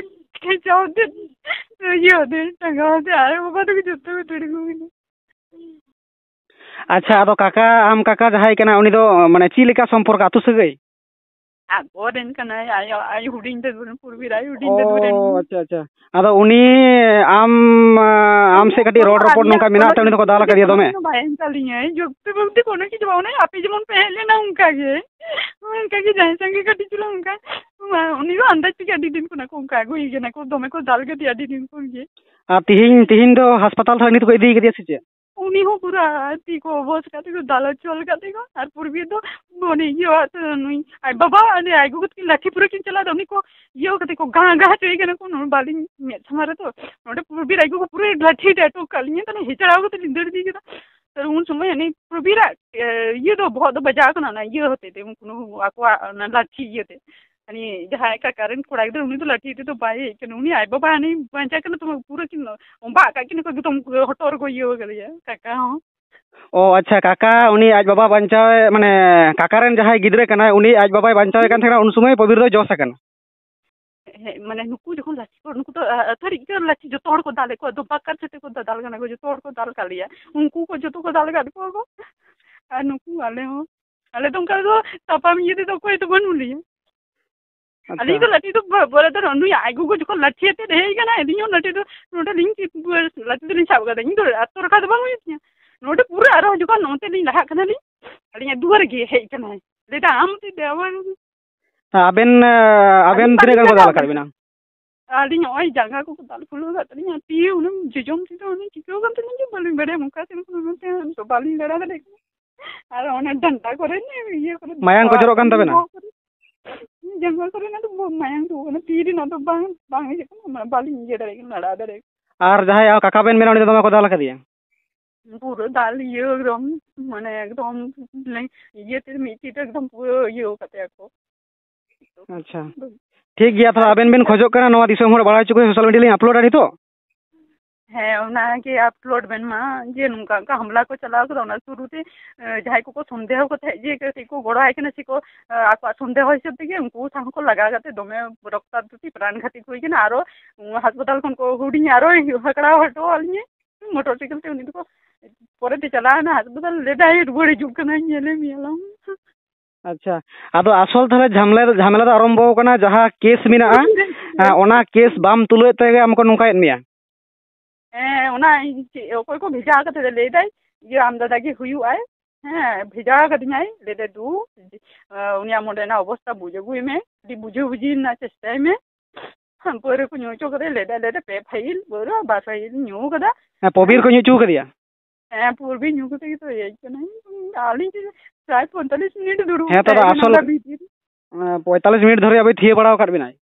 ᱠᱷᱮᱪᱟ ᱫᱮ, ᱤᱭᱟᱹ ᱫᱮ, ᱴᱟᱸᱜᱟᱣ ᱫᱮ", ᱟᱨ ᱵᱟᱵᱟ ᱛᱟᱠᱚ ᱡᱚᱛᱚ ᱠᱚ ᱫᱟᱹᱲ ᱟᱹᱜᱩ ᱠᱮᱫᱟ᱾ ᱟᱪᱪᱷᱟ, ᱟᱫᱚ ᱠᱟᱠᱟ, ᱟᱢ ᱠᱟᱠᱟ ᱡᱟᱦᱟᱸᱭ ᱠᱟᱱᱟ, ᱩᱱᱤ ᱫᱚ ᱢᱟᱱᱮ ᱪᱮᱫ ᱞᱮᱠᱟ ᱥᱚᱢᱯᱚᱨᱠᱚ, ᱟᱹᱛᱩ ᱥᱟᱹᱜᱟᱹᱭ? ᱟᱠᱚᱨᱮᱱ ᱠᱟᱱᱟᱭ, ᱟᱭᱳ, ᱟᱭᱳ ᱦᱩᱰᱤᱧ ᱫᱟᱹᱫᱩ ᱨᱮᱱ, ᱯᱩᱨᱵᱤᱨ ᱟᱭᱳ ᱦᱩᱰᱤᱧ ᱫᱟᱹᱫᱩ ᱨᱮᱱ᱾ ᱚ, ᱟᱪᱪᱷᱟ, ᱟᱪᱪᱷᱟ᱾ ᱟᱫᱚ ᱩᱱᱤ ᱟᱢ, ᱟᱢ ᱥᱮᱫ ᱠᱟᱹᱴᱤᱡ ᱨᱚᱲ ᱨᱚᱯᱚᱲ ᱟᱞᱮᱭᱟᱜ ᱱᱚᱝᱠᱟ ᱢᱮᱱᱟᱜ ᱛᱮ, ᱩᱱᱤ ᱫᱚᱠᱚ ᱫᱟᱞ ᱟᱠᱟᱫᱮᱭᱟ ᱫᱚᱢᱮ? ᱵᱟᱭ ᱮᱢ ᱠᱟᱞᱤᱧᱟᱭ, ᱡᱚᱵᱫᱤ ᱵᱚᱞᱛᱮ ᱠᱳᱱᱳ ᱠᱤᱪᱷᱩ ᱵᱟᱝ, ᱚᱱᱮ ᱟᱯᱮ ᱡᱮᱢᱚᱱ ᱯᱮ ᱦᱮᱡ ᱞᱮᱱᱟ ᱚᱱᱠᱟ ᱜᱮ, ᱚᱱᱠᱟ ᱜᱮ ᱡᱟᱦᱟᱸᱭ ᱥᱟᱝᱜᱮ ᱠᱟᱹᱴᱤᱡ ᱪᱩᱞᱩᱝ ᱚᱱᱠᱟ, ᱩᱱᱤ ᱫᱚ ᱟᱱᱫᱟᱡ ᱛᱮᱜᱮ ᱟᱹᱰᱤ ᱫᱤᱱ ᱠᱷᱚᱱᱟᱜ ᱠᱚ ᱚᱱᱠᱟ ᱟᱹᱜᱩᱭᱮ ᱠᱟᱱᱟ ᱠᱚ, ᱫᱚᱢᱮ ᱠᱚ ᱫᱟᱞ ᱠᱟᱫᱮᱭᱟ ᱟᱹᱰᱤ ᱫᱤᱱ ᱠᱷᱚᱱ ᱜᱮ᱾ ᱟᱨ ᱛᱤᱦᱤᱧ, ᱛᱤᱦᱤᱧ ᱫᱚ ᱦᱟᱥᱯᱟᱛᱟᱞ ᱛᱮ ᱱᱤᱛ ᱠᱚ ᱤᱫᱤ ᱠᱟᱫᱮᱭᱟ ᱥᱮ ᱪᱮᱫ? ᱩᱱᱤ ᱦᱚᱸ ᱯᱩᱨᱟᱹ ᱛᱤ ᱠᱚ ᱚᱵᱚᱥ ᱠᱟᱛᱮ ᱠᱚ ᱫᱟᱞ ᱦᱚᱪᱚ ᱠᱟᱫᱮ ᱠᱚ᱾ ᱟᱨ ᱯᱩᱨᱵᱤ ᱫᱚ ᱩᱱᱤ ᱤᱭᱟᱹ ᱟᱜ ᱛᱮ ᱱᱩᱭ ᱟᱡ ᱵᱟᱵᱟ ᱟᱨ ᱟᱡ ᱜᱚᱜᱚ ᱛᱟᱹᱠᱤᱱ ᱞᱟᱴᱷᱤ ᱯᱩᱨᱟᱹ ᱠᱤᱱ ᱪᱟᱞᱟᱣ ᱮᱫᱟ᱾ ᱩᱱᱤ ᱠᱚ ᱤᱭᱟᱹ ᱠᱟᱛᱮ ᱠᱚ ᱜᱟᱸ ᱜᱟᱸ ᱦᱚᱪᱚᱭᱮ ᱠᱟᱱᱟ ᱠᱚ, ᱱᱚᱰᱮ ᱵᱟᱹᱞᱤᱧ ᱢᱮᱫ ᱥᱟᱢᱟᱝ ᱨᱮ ᱛᱚ᱾ ᱱᱚᱰᱮ ᱯᱩᱨᱵᱤ ᱟᱡ ᱜᱚᱜᱚ ᱯᱩᱨᱟᱹ ᱞᱟᱴᱷᱤ ᱰᱮ ᱟᱴᱚᱠ ᱠᱟᱜ ᱞᱤᱧᱟ, ᱛᱟᱦᱞᱮ ᱦᱮᱪᱟᱲᱟᱣ ᱠᱟᱛᱮ ᱞᱤᱧ ᱫᱟᱹᱲ ᱤᱫᱤ ᱠᱮᱫᱟ᱾ ᱛᱟᱦᱞᱮ ᱩᱱ ᱥᱚᱢᱚᱭ ᱦᱟᱹᱱᱤ ᱯᱩᱨᱵᱤ ᱟᱜ, ᱮ, ᱤᱭᱟᱹ ᱫᱚ ᱵᱚᱦᱚᱜ ᱫᱚ ᱵᱟᱡᱟᱣ ᱠᱟᱱᱟ ᱚᱱᱟ ᱤᱭᱟᱹ ᱦᱚᱛᱮ ᱛᱮ, ᱩᱱᱠᱩ ᱟᱠᱚᱣᱟᱜ ᱚᱱᱟ ᱞᱟᱴᱷᱤ ᱤᱭᱟᱹ ᱛᱮ᱾ ᱦᱟᱹᱱᱤ ᱡᱟᱦᱟᱸᱭ ᱠᱟᱠᱟ ᱨᱮᱱ ᱠᱚᱲᱟ ᱜᱤᱫᱽᱨᱟᱹ, ᱩᱱᱤ ᱫᱚ ᱞᱟᱴᱷᱤ ᱛᱮᱫᱚ ᱵᱟᱭ ᱦᱮᱡ ᱠᱟᱱᱟ᱾ ᱩᱱᱤ ᱟᱡ ᱵᱟᱵᱟ ᱦᱟᱹᱱᱤ ᱵᱟᱧᱪᱟᱣ ᱠᱟᱱᱟ ᱛᱚ, ᱯᱩᱨᱟᱹ ᱠᱤᱱ ᱚᱵᱟᱜ ᱠᱟᱜ ᱠᱤᱱᱟ ᱠᱚ, ᱮᱠᱫᱚᱢ ᱦᱚᱴᱚᱜ ᱨᱮᱠᱚ ᱤᱭᱟᱹ ᱠᱟᱫᱮᱭᱟ ᱠᱟᱠᱟ ᱦᱚᱸ᱾ ᱚ, ᱟᱪᱪᱷᱟ, ᱠᱟᱠᱟ, ᱩᱱᱤ ᱟᱡ ᱵᱟᱵᱟ ᱵᱟᱧᱪᱟᱣ, ᱢᱟᱱᱮ, ᱠᱟᱠᱟ ᱨᱮᱱ ᱡᱟᱦᱟᱸᱭ ᱜᱤᱫᱽᱨᱟᱹ ᱠᱟᱱᱟᱭ, ᱩᱱᱤ ᱟᱡ ᱵᱟᱵᱟᱭ ᱵᱟᱧᱪᱟᱣᱮ ᱠᱟᱱ ᱛᱟᱦᱮᱸ ᱠᱟᱱᱟ, ᱩᱱ ᱥᱚᱢᱚᱭ ᱯᱨᱚᱵᱤᱨ ᱫᱚᱭ ᱡᱚᱥ ᱟᱠᱟᱱᱟ᱾ ᱦᱮᱸ, ᱢᱟᱱᱮ, ᱱᱩᱠᱩ ᱡᱚᱠᱷᱚᱱ ᱞᱟᱹᱴᱷᱤ ᱠᱚ, ᱱᱩᱠᱩ ᱫᱚ, ᱟ, ᱟᱹᱛᱷᱟᱹᱲᱤ ᱜᱮ ᱞᱟᱹᱴᱷᱤ, ᱡᱚᱛᱚ ᱦᱚᱲ ᱠᱚ ᱫᱟᱞᱮᱫ ᱠᱚᱣᱟ, ᱫᱚ ᱵᱟᱠᱟᱨ ᱥᱟᱛᱮ ᱠᱚ ᱫᱟᱞ ᱠᱟᱱᱟ ᱠᱚ, ᱡᱚᱛᱚ ᱦᱚᱲ ᱠᱚ ᱫᱟᱞ ᱠᱟᱜ ᱞᱮᱭᱟ, ᱩᱱᱠᱩ ᱠᱚ ᱡᱚᱛᱚ ᱠᱚ ᱫᱟᱞ ᱠᱟᱜ ᱠᱚᱣᱟ ᱠᱚ, ᱟᱨ ᱱᱩᱠᱩ ᱟᱞᱮ ᱦᱚᱸ, ᱟᱞᱮ ᱫᱚ ᱚᱱᱠᱟ ᱫᱚ ᱛᱟᱯᱟᱢ ᱤᱭᱟᱹ ᱛᱮᱫᱚ ᱚᱠᱚᱭ ᱫᱚ ᱵᱟᱹᱱᱩᱜ ᱞᱮᱭᱟ᱾ ᱟᱪᱪᱷᱟ᱾ ᱟᱹᱞᱤᱧ ᱫᱚ ᱞᱟᱹᱴᱩ ᱫᱚ ᱵᱚ-, ᱵᱚᱞᱮ ᱫᱚ ᱱᱩᱭ ᱟᱡ ᱜᱚᱜᱚ ᱡᱚᱠᱷᱚᱱ ᱞᱟᱹᱴᱷᱤ ᱟᱛᱮ ᱦᱮᱡ ᱟᱠᱟᱱᱟ, ᱟᱹᱞᱤᱧ ᱦᱚᱸ ᱞᱟᱹᱴᱩ ᱫᱚ ᱱᱚᱰᱮ ᱞᱤᱧ ᱪᱮᱫ ᱞᱟᱹᱴᱩ ᱫᱚᱞᱤᱧ ᱥᱟᱵ ᱠᱟᱫᱟ᱾ ᱤᱧ ᱫᱚ ᱟᱛᱳ ᱨᱟᱠᱷᱟ ᱫᱚ ᱵᱟᱝ ᱦᱩᱭᱩᱜ ᱛᱤᱧᱟ᱾ ᱱᱚᱰᱮ ᱯᱩᱨᱟᱹ ᱟᱨᱦᱚᱸ ᱦᱤᱡᱩᱜ ᱠᱟᱱ, ᱱᱚᱛᱮ ᱞᱤᱧ ᱞᱟᱦᱟᱜ ᱠᱟᱱᱟᱞᱤᱧ, ᱟᱹᱞᱤᱧᱟᱜ ᱫᱩᱣᱟᱹᱨ ᱜᱮ ᱦᱮᱡ ᱠᱟᱱᱟᱭ᱾ ᱞᱟᱹᱭᱫᱟ, "ᱟᱢ ᱛᱤ ᱫᱮᱣᱟ?" ᱟᱵᱮᱱ, ᱟᱵᱮᱱ ᱟᱹᱞᱤᱧ ᱛᱤᱱᱟᱹᱜ ᱜᱟᱱ ᱠᱚ ᱵᱟᱹᱞᱤᱧ ᱫᱟᱞ ᱞᱟᱜᱟᱣ ᱟᱠᱟᱫ ᱵᱮᱱᱟ? ᱟᱹᱞᱤᱧ ᱱᱚᱜᱼᱚᱭ ᱡᱟᱸᱜᱟ ᱠᱚ ᱫᱟᱞ ᱯᱷᱩᱞᱟᱹᱣ ᱟᱠᱟᱫ ᱛᱟᱹᱞᱤᱧᱟ, ᱛᱤ ᱦᱩᱱᱟᱹᱝ ᱡᱚᱡᱚᱢ ᱛᱤ ᱫᱚ ᱦᱩᱱᱟᱹᱝ ᱪᱤᱠᱟᱹᱣ ᱠᱟᱱ ᱛᱟᱹᱞᱤᱧᱟ ᱡᱮ ᱵᱟᱹᱞᱤᱧ ᱵᱟᱲᱟᱭᱟ, ᱚᱱᱠᱟ ᱛᱮ ᱩᱱᱠᱩ ᱢᱮᱱᱛᱮ ᱟᱫᱚ ᱵᱟᱹᱞᱤᱧ ᱞᱟᱲᱟ ᱫᱟᱲᱮᱭᱟᱜ ᱠᱟᱱᱟ᱾ ᱟᱨ ᱚᱱᱟ ᱰᱟᱸᱰᱟ ᱠᱚᱨᱮ, ᱤᱭᱟᱹ ᱠᱚᱨᱮ, ᱢᱟᱭᱟᱝ ᱠᱚ ᱡᱚᱨᱚᱜ ᱠᱟᱱ ᱛᱟᱵᱮᱱᱟ? ᱵᱚᱦᱚᱜ ᱠᱚᱨᱮ, ᱡᱟᱸᱜᱟ ᱠᱚᱨᱮᱱᱟᱜ ᱫᱚ ᱵᱚ-, ᱢᱟᱭᱟᱝ ᱛᱩᱫᱩᱜ ᱠᱟᱱᱟ, ᱛᱤ ᱨᱮᱱᱟᱜ ᱫᱚ ᱵᱟᱝ, ᱵᱟᱝ ᱤᱭᱟᱹᱜ ᱠᱟᱱᱟ, ᱢᱟᱱᱮ ᱵᱟᱹᱞᱤᱧ ᱤᱭᱟᱹ ᱫᱟᱲᱮᱭᱟᱜ ᱠᱟᱱᱟ, ᱞᱟᱲᱟ ᱫᱟᱲᱮᱭᱟᱜ ᱠᱟᱱᱟ᱾ ᱟᱨ ᱡᱟᱦᱟᱸᱭ ᱟᱨ ᱠᱟᱠᱟ ᱵᱮᱱ ᱢᱮᱱᱟ, ᱩᱱᱤ ᱫᱚ ᱫᱚᱢᱮ ᱠᱚ ᱫᱟᱞ ᱟᱠᱟᱫᱮᱭᱟ? ᱯᱩᱨᱟᱹ ᱫᱟᱞ ᱤᱭᱟᱹ ᱮᱠᱫᱚᱢ, ᱢᱟᱱᱮ ᱮᱠᱫᱚᱢ ᱤᱭᱟᱹ ᱛᱮ ᱢᱤᱫ ᱛᱤ ᱛᱮ ᱮᱠᱫᱚᱢ ᱯᱩᱨᱟᱹ ᱤᱭᱟᱹ ᱠᱟᱛᱮ ᱟᱠᱚ᱾ ᱟᱪᱪᱷᱟ᱾ ᱴᱷᱤᱠ ᱜᱮᱭᱟ, ᱛᱟᱦᱚᱞᱮ ᱟᱵᱮᱱ ᱵᱮᱱ ᱠᱷᱚᱡᱚᱜ ᱠᱟᱱᱟ ᱱᱚᱣᱟ ᱫᱤᱥᱚᱢ ᱦᱚᱲ ᱵᱟᱲᱟᱭ ᱦᱚᱪᱚ ᱠᱚ ᱥᱳᱥᱟᱞ ᱢᱤᱰᱤᱭᱟ ᱞᱤᱧ ᱟᱯᱞᱳᱰᱟ ᱱᱤᱛᱚᱜ? ᱦᱮᱸ, ᱚᱱᱟᱜᱮ ᱟᱯᱞᱳᱰ ᱵᱮᱱ ᱢᱟ, ᱡᱮ ᱱᱚᱝᱠᱟ ᱚᱱᱠᱟ ᱦᱟᱢᱞᱟ ᱠᱚ ᱪᱟᱞᱟᱣ ᱠᱟᱫᱟ, ᱚᱱᱟ ᱥᱩᱨᱩ ᱨᱮ, ᱮ, ᱡᱟᱦᱟᱸᱭ ᱠᱚᱠᱚ ᱥᱚᱱᱫᱮᱦᱚ ᱠᱚ ᱛᱟᱦᱮᱸᱫ ᱡᱮ ᱠᱟᱹᱴᱤᱡ ᱠᱚ ᱜᱚᱲᱚ ᱟᱭ ᱠᱟᱱᱟ ᱥᱮ ᱠᱚ, ᱮ, ᱟᱠᱚᱣᱟᱜ ᱥᱚᱱᱫᱮᱦᱚ ᱦᱤᱥᱟᱹᱵ ᱛᱮᱜᱮ ᱩᱱᱠᱩ ᱥᱟᱶ ᱠᱚ ᱞᱟᱜᱟ ᱠᱟᱛᱮ ᱫᱚᱢᱮ ᱨᱚᱠᱛᱟᱠᱛᱚ ᱯᱨᱟᱱ ᱜᱷᱟᱛᱤ ᱦᱩᱭ ᱠᱟᱱᱟ᱾ ᱟᱨᱚ, ᱩᱸ, ᱦᱟᱥᱯᱟᱛᱟᱞ ᱠᱷᱚᱱ ᱠᱚ ᱦᱩᱰᱤᱧ ᱟᱨᱚᱭ ᱦᱟᱠᱲᱟᱣ ᱦᱚᱴᱚ ᱟᱹᱞᱤᱧᱟᱭ ᱢᱚᱴᱚᱨ ᱥᱟᱭᱠᱮᱞ ᱛᱮ, ᱩᱱᱤ ᱫᱚᱠᱚ ᱯᱚᱨᱮᱛᱮ ᱪᱟᱞᱟᱣ ᱮᱱᱟ ᱦᱟᱥᱯᱟᱛᱟᱞ, ᱞᱟᱹᱭᱫᱟᱭ ᱨᱩᱣᱟᱹᱲ ᱦᱤᱡᱩᱜ ᱠᱟᱱᱟᱭ, ᱧᱮᱞᱮ ᱢᱮᱭᱟᱞᱟᱝ᱾ ᱟᱪᱪᱷᱟ, ᱟᱫᱚ ᱟᱥᱚᱞ ᱛᱟᱦᱚᱞᱮ ᱡᱷᱟᱢᱮᱞᱟ, ᱡᱷᱟᱢᱮᱞᱟ ᱫᱚ ᱟᱨᱟᱢᱵᱚ ᱟᱠᱟᱱᱟ, ᱡᱟᱦᱟᱸ ᱠᱮᱥ ᱢᱮᱱᱟᱜᱼᱟ, ᱦᱮᱸ, ᱚᱱᱟ ᱠᱮᱥ ᱵᱟᱢ ᱛᱩᱞᱟᱹᱣᱮᱫ ᱛᱮᱜᱮ ᱟᱢ ᱠᱚ ᱱᱚᱝᱠᱟᱭᱮᱫ ᱢᱮᱭᱟ? ᱦᱮᱸ, ᱚᱱᱟ ᱤᱧ ᱪᱮᱫ, ᱚᱠᱚᱭ ᱠᱚ ᱵᱷᱮᱡᱟ ᱟᱠᱟᱫᱮ ᱞᱟᱹᱭᱫᱟᱭ, ᱤᱭᱟᱹ, ᱟᱢ ᱫᱟᱫᱟ ᱜᱮ ᱦᱩᱭᱩᱜᱼᱟᱭ᱾ ᱦᱮᱸ, ᱵᱷᱮᱡᱟ ᱟᱠᱟᱫᱤᱧᱟᱭ, ᱞᱟᱹᱭᱫᱟᱭ, "ᱫᱩ, ᱩᱱᱤᱭᱟᱜ ᱢᱚᱱᱮ ᱨᱮᱱᱟᱜ ᱚᱵᱚᱥᱛᱟ ᱵᱩᱡᱽ ᱟᱹᱜᱩᱭ ᱢᱮ, ᱟᱹᱰᱤ ᱵᱩᱡᱷᱟᱹ ᱵᱩᱡᱷᱤ ᱨᱮᱱᱟᱜ ᱪᱮᱥᱴᱟᱭ ᱢᱮ᱾" ᱦᱮᱸ, ᱯᱟᱹᱣᱨᱟᱹ ᱠᱚ ᱧᱩ ᱦᱚᱪᱚ ᱠᱟᱫᱮᱭᱟ, ᱞᱟᱹᱭᱫᱟᱭ, ᱞᱟᱹᱭᱫᱟᱭ, "ᱯᱮ ᱯᱷᱟᱭᱤᱞ ᱯᱟᱹᱣᱨᱟᱹ, ᱵᱟᱨ ᱯᱷᱟᱭᱤᱞ ᱧᱩ ᱠᱟᱫᱟ᱾" ᱦᱮᱸ, ᱯᱚᱵᱤᱨ ᱠᱚ ᱧᱩ ᱦᱚᱪᱚ ᱠᱟᱫᱮᱭᱟ? ᱦᱮᱸ, ᱯᱩᱨᱵᱤ ᱧᱩ ᱠᱟᱛᱮ ᱜᱮᱛᱚ ᱦᱮᱡ ᱠᱟᱱᱟᱭ᱾ ᱟᱹᱞᱤᱧ ᱴᱷᱮᱱ ᱯᱨᱟᱭ ᱯᱚᱸᱭᱛᱟᱞᱞᱤᱥ ᱢᱤᱱᱤᱴ ᱫᱩᱲᱩᱵ ᱦᱮᱸ, ᱛᱚ, ᱛᱟᱦᱮᱸ ᱠᱟᱱᱟ ᱟᱥᱚᱞ, ᱚᱱᱟ ᱵᱷᱤᱛᱤᱨ ᱨᱮ᱾ ᱮᱸ, ᱯᱚᱸᱭᱛᱟᱞᱞᱤᱥ ᱢᱤᱱᱤᱴ ᱫᱷᱚᱨᱮ ᱟᱵᱚᱭ ᱛᱷᱤᱭᱟᱹ ᱵᱟᱲᱟ ᱟᱠᱟᱫ ᱵᱮᱱᱟᱭ᱾